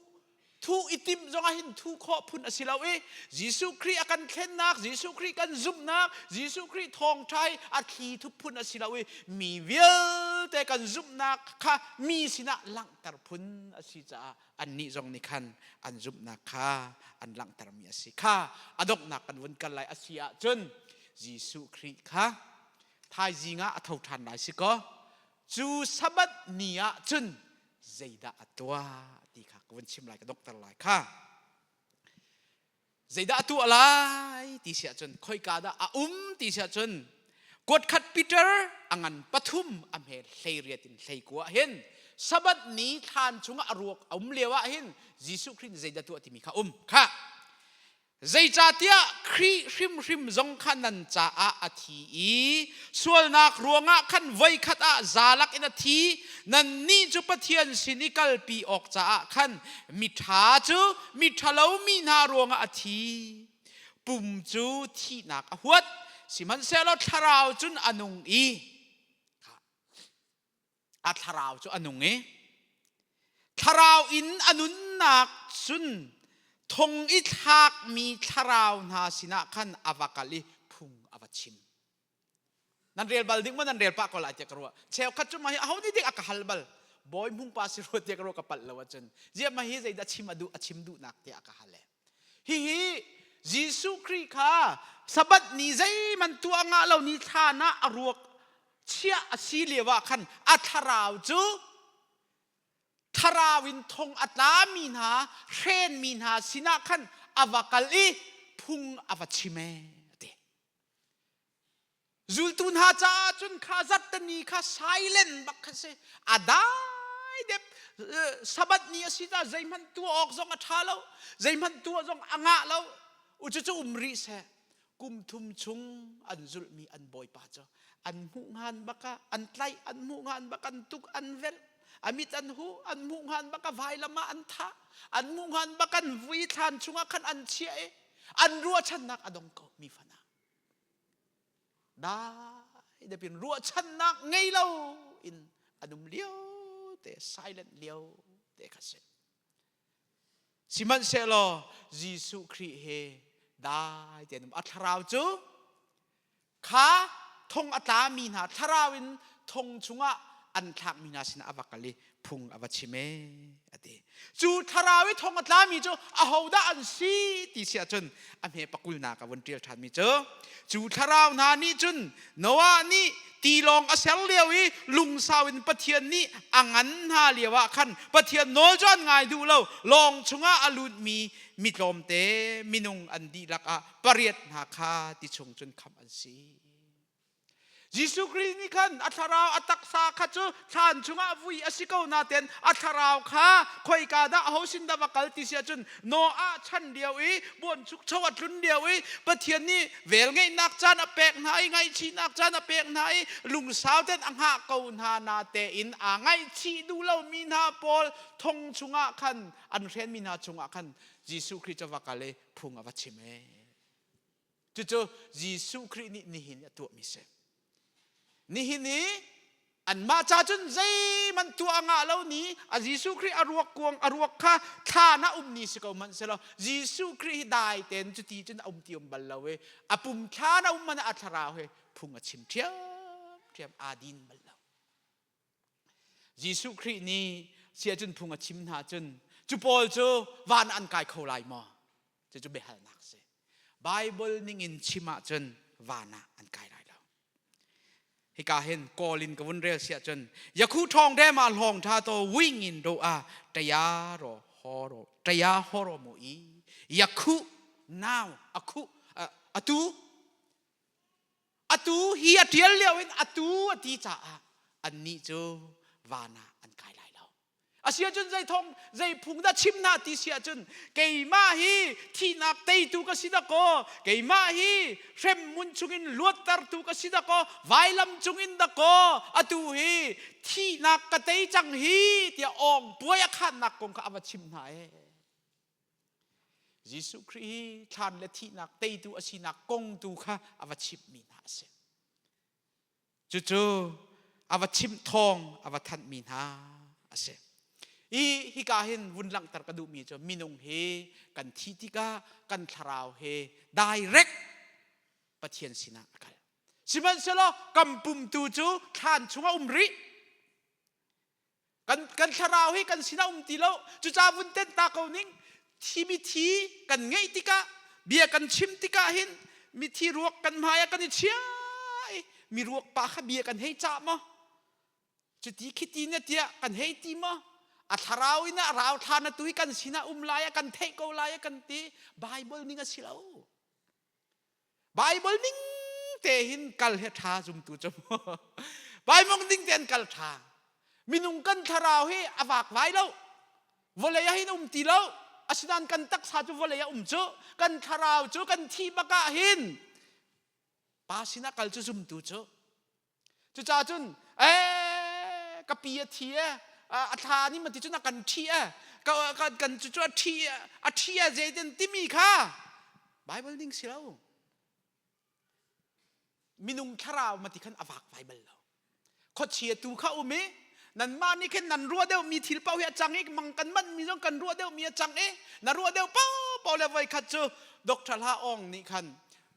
thuh i timh zongah hin thuh khawh phun a si lo i Jesuh Khrih a kan thlennak, Jesuh Khrih kan zumhnak, Jesuh Khrih thawngṭha hi a thli thup phun a si lo i mi vialte kan zumhnak kha mi sinah langhter phun a si caah annih zong nih khan an zumhnak kha an langhtermi a si kha a donghnak kan vun kal lai a si ahcun Jesuh Khrih kha thaizing ah a tho ṭhan lai si kaw cu Sabbath ni ah cun zeidah a tuah ti kha ka vun chim lai ka donghter lai kha Zeidah a tuah lai ti si ahcun khoika dah a um ti si ahcun kuatkhat Peter a ngan pathum a hme 18 in 19 hin Sabbath ni thlan chungah a ruak a um lio ah hin Jesuh Khrih nih zeidah tuah timi kha um kha zeicahtiah Khrih hrimhrim zong kha nan caah a thi i sualnak ruangah khan voikhat ah zalak in a thi nannih cu Pathian sin i kalpi awk caah khan miṭha cu miṭhalo mi hna ruangah a thi pum cu thihnak a huat sihmanhsehlaw thlarau cun a nung i a thlarau cu a nung i thlarau in a nunnak cun thong i thlakmi thlarau hna sinah khan a va kal i phung a va chim Nan rel bal ding maw nan rel pah ko lai tiah ka ruah. Cheukhat cu mah hi aho nih dik a ka hal bal. Bawi hmung pa si rua tiah ka ruah ka palh lo ahcun. Ziah mah hi zeidah chim a duh a chim duhnak tiah a ka hal e. Hihi Jesuh Khrih kha Sabbath ni zeihmanh tuah ngah lo ni thlan ah a ruak chiah a si lio ah khan a thlarau cu thlarau in thong a tlami hna hrenmi hna sinah khan a va kal i phung a va chim e a ti. Zultu hna caah cun kha zarhteni kha silent bak kha si. A dai dep Sabbath ni a si ta zeihmanh tuah awk zong a ṭha lo. Zeihmanh tuah zong a ngah lo. U cucu um rih seh. Kum thum chung an zulhmi an bawipa cu an hmuh ngan bak ah an tlaih an hmuh ngan bak an tuk an velh a mit an huh an hmuh ngan bak a vailam ah an thah an hmuh ngan bak an vui thlan chungah khan an chiah i an ruahchannak a dong ko mi fana dai depin ruahchannak ngei lo in an um lio te silent lio te kha si sihmanhsehlaw Jesuh Khrih he dai te um a thlarau cu kha thong a tlami hna thlarau in thong chungah an thlakmi hna sinah a va kal i phung a va chim e a ti cu thlarau i thong a tlami cu ahodah an si ti si ahcun a hme pakulnak a vun ṭial ṭhanmi cu cu thlarau hna nih cun Noah nih tilawng a ser lio i lungsau in Pathian nih a ngan hna lio ah khan Pathian nawl cu an ngai duh lo lawng chungah a lutmi mi tlawmte minung an dihlak ah pariat hna kha ti chung cun khamh an si. Jesuh Khrih nih khan a thlarau a taksa kha cu thlan chungah vui a si ko naten a thlarau kha khoika dah aho sin dah va kal ti si ahcun Noah chan lio i buanchukcho a tlun lio i Pathian nih velngeihnak caan a pek hna i ngaihchihnak caan a pek hna i lungsau ten a hngah ko hna na tein aa ngaihchih duh lomi hna pawl thong chungah khan an hrenmi hna chungah khan Jesuh Khrih cu va kal i phung a va chim ee. Cucu Jesuh Khrih nih nihin a tuahmi si. Nihin i anmah ca cun zeihmanh tuah a ngah lo ni a Jesuh Khrih a ruak kuang a ruak kha thlan ah um ni si ko hmanh selaw Jesuh Khrih hi dai tein cuti cun a um ti um bal lo i a pum thlan a um man ah a thlarau he phung a chim ṭhiamṭhiam aa din bal lo. Jesuh Khrih nih sia cun phung a chim hna cun cu pawl cu van an kai kho lai maw? Cucu biahalnak a si. Bible ningin chim ahcun van ah an kai lai lo. Hika hin kawl in ka vun rel siah cun yakhu ṭhawng de ma hlawng ṭha to wing in do a ṭaya ro ho ro ṭaya ho ro mu i yakhu now akhu atu atu hi a ṭial lio in atu a ti caah annih cu van ah an kai lai lo. Asiahcun zei thawng zei phung dah chim hna ti si ahcun keimah hi thihnak teitu ka si dakaw keimah hi hremhmun chungin luattertu ka si dakaw vailam cungin dakaw atu hi thihnak ka tei cang hi tiah awng puai a khannak kong kha a va chim hna ee. Jesuh Khrih hi thlan le thihnak teitu a sinak kong tu kha a va chimhmi hna a si. Cucu a va chimh thawng a va thanhmi hna a si. I hika hin vun langhter ka duhmi cu minung hi kan thih tikah kan thlarau he direct Pathian sinah a kal. Sihmanhsehlaw kan pum tu cu thlan chungah um rih. Kan, kan thlarau hi kan sinah um ti lo. Cucaah vun tenh ta ko ning. Thi mithi kan ngeih tikah bia kan chim tikah hin mithi ruak kan hmai ah kan i chia i mi ruak pa kha bia kan hei cah maw? Cuti khiti na tiah kan hei ti maw? A thlarau in a rau thla na tu hi kan sinah um lai ah kan theih ko lai ah kan ti. Bible ning a si lo. Bible ning te hin kal he ṭha zumtu cu Bible ning tein kal ṭha. Minung kan thlarau hi a vakvai lo. Vawlei ah hin um ti lo. Asinain kan taksa cu vawlei ah um cu. Kan thlarau cu kan thih bak ah hin pa sinah kal cu zumtu cu. Cucaah cun ee ka pi a thi e a thla nih ma ti cun a kan ṭhi e kan kan cu a ṭhi a ṭhi e zeitin timi kha Bible ning si lo. Minung thlarau ma ti khan a vakvai bal lo. Khuachia tu kha um i nanmah nih khin nan ruah deuh mi thil paoh hi a cang i mang kan manh mi zong kan ruah deuh mi a cang i na ruah deuh paohpaoh le voi khat cu Dr. Hla Aung nih khan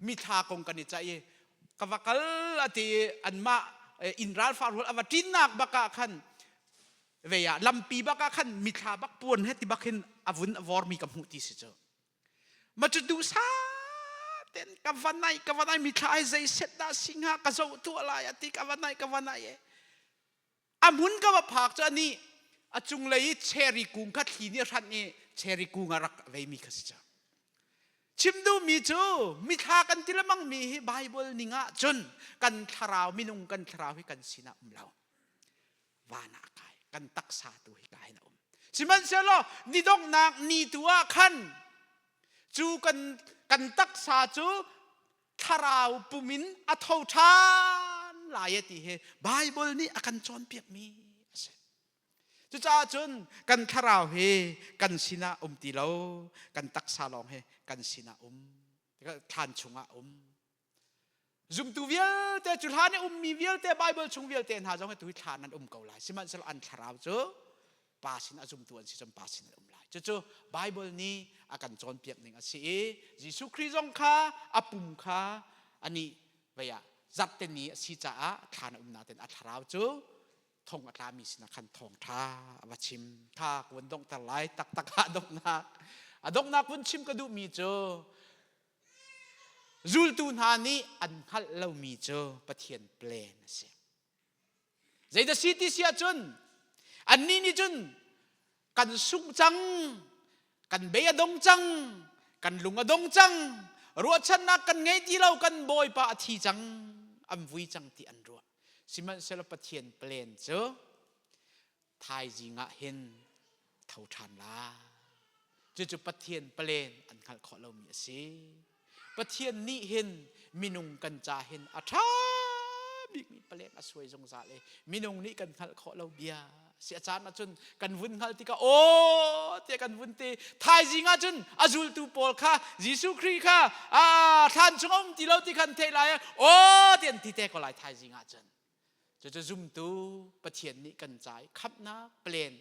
mithla kong kan i caih i ka va kal a ti i anmah inn ralfa rual a va ṭinnak bak ah khan vei ah lampi bak ah khan mithla bak puan he ti bak hin a vun a vormi ka hmuh ti si cu ma cu duhsah ten ka va nai ka va nai mithla ai zei set dah si hnga ka zoh tuah lai a ti ka va nai ka va nai e a hmun ka va phak cu ani a cunglei i cherry kung kha thli nih a hranh i cherry kung a rak veimi kha si cang Chim duhmi cu mithla kan ti lengmang mi hi Bible ning ah cun kan thlarau minung kan thlarau hi kan sinah um lo. Van ah kai kan taksa tu hi ka hin a um. Sihmanhsehlaw ni donghnak ni tu ah khan cu kan kan taksa cu thlarau pum in a tho ṭhan lai ti hi Bible nih a kan cawnpiakmi a si. Cucaah cun kan thlarau hi kan sinah um ti lo, kan taksa lawng hi kan sinah um, thlan chungah um. Zumtu vialte cu hlan i ummi vialte Bible chung vialte hna zong hi tu hi thlan an um ko lai. Sihmanhsehlaw an thlarau cu pa sin a zumtu an si cun pa sin an um lai. Cucu Bible nih a kan cawnpiak ning a si i Jesuh Khrih zong kha a pum kha anih vei ah zarhte ni a si caah thlan a um nain a thlarau cu thong a tlami sinah khan thawngṭha a va chim kha ka vun donghter lai taktak ah donghnak a donghnak vun chim ka duhmi cu zultu hna nih an hngalh lomi cu Pathian plan a si zeidah si ti si ahcun annih nih cun kan sungh cang kan bei a dong cang kan lung a dong cang ruahchannak kan ngei ti lo kan bawipa a thi cang an vui cang ti an ruah Sihmanhsehlaw Pathian plan cu thaizing ah hin tho ṭhan lai. Cucu Pathian plan an hngalh khawh lomi a si. Pathian nih hin minung kan ca hin a ṭha bikmi plan a suai zungzal i minung nih kan hngalh khawh lo bia si a caan ahcun kan vun hngalh tikah aw tiah kan vun ti thaizing ahcun a zultu pawl kha Jesuh Khrih kha a thlan chung a um ti lo ti khan theih lai aw ti an ti te ko lai thaizing ahcun. Cucu zumtu Pathian nih kan ca i khamhnak plan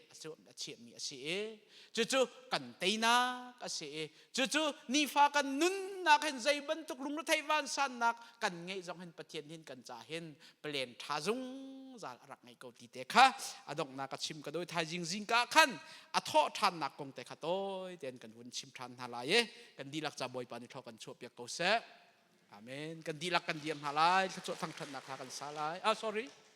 a chiahmi a si i cucu kan teinak a si i cucu nifa kan nunnak hin zei bantuk lungretheih vansannak kan ngeih zong hin Pathian hin kan ca hin plan ṭha zungzal a rak ngei ko ti te kha a donghnak a chim ka doi. Thaizing zingka khan a thawh ṭhannak kong te kha tawi tein kan vun chim ṭhan hna lai i kan dihlak ca Bawipa nih thaw kan chuahpiak ko seh. Amen. Kan dihlak kan dir hna lai. Thluachuah thangṭhatnak kha kan sa lai. Ah, sorry.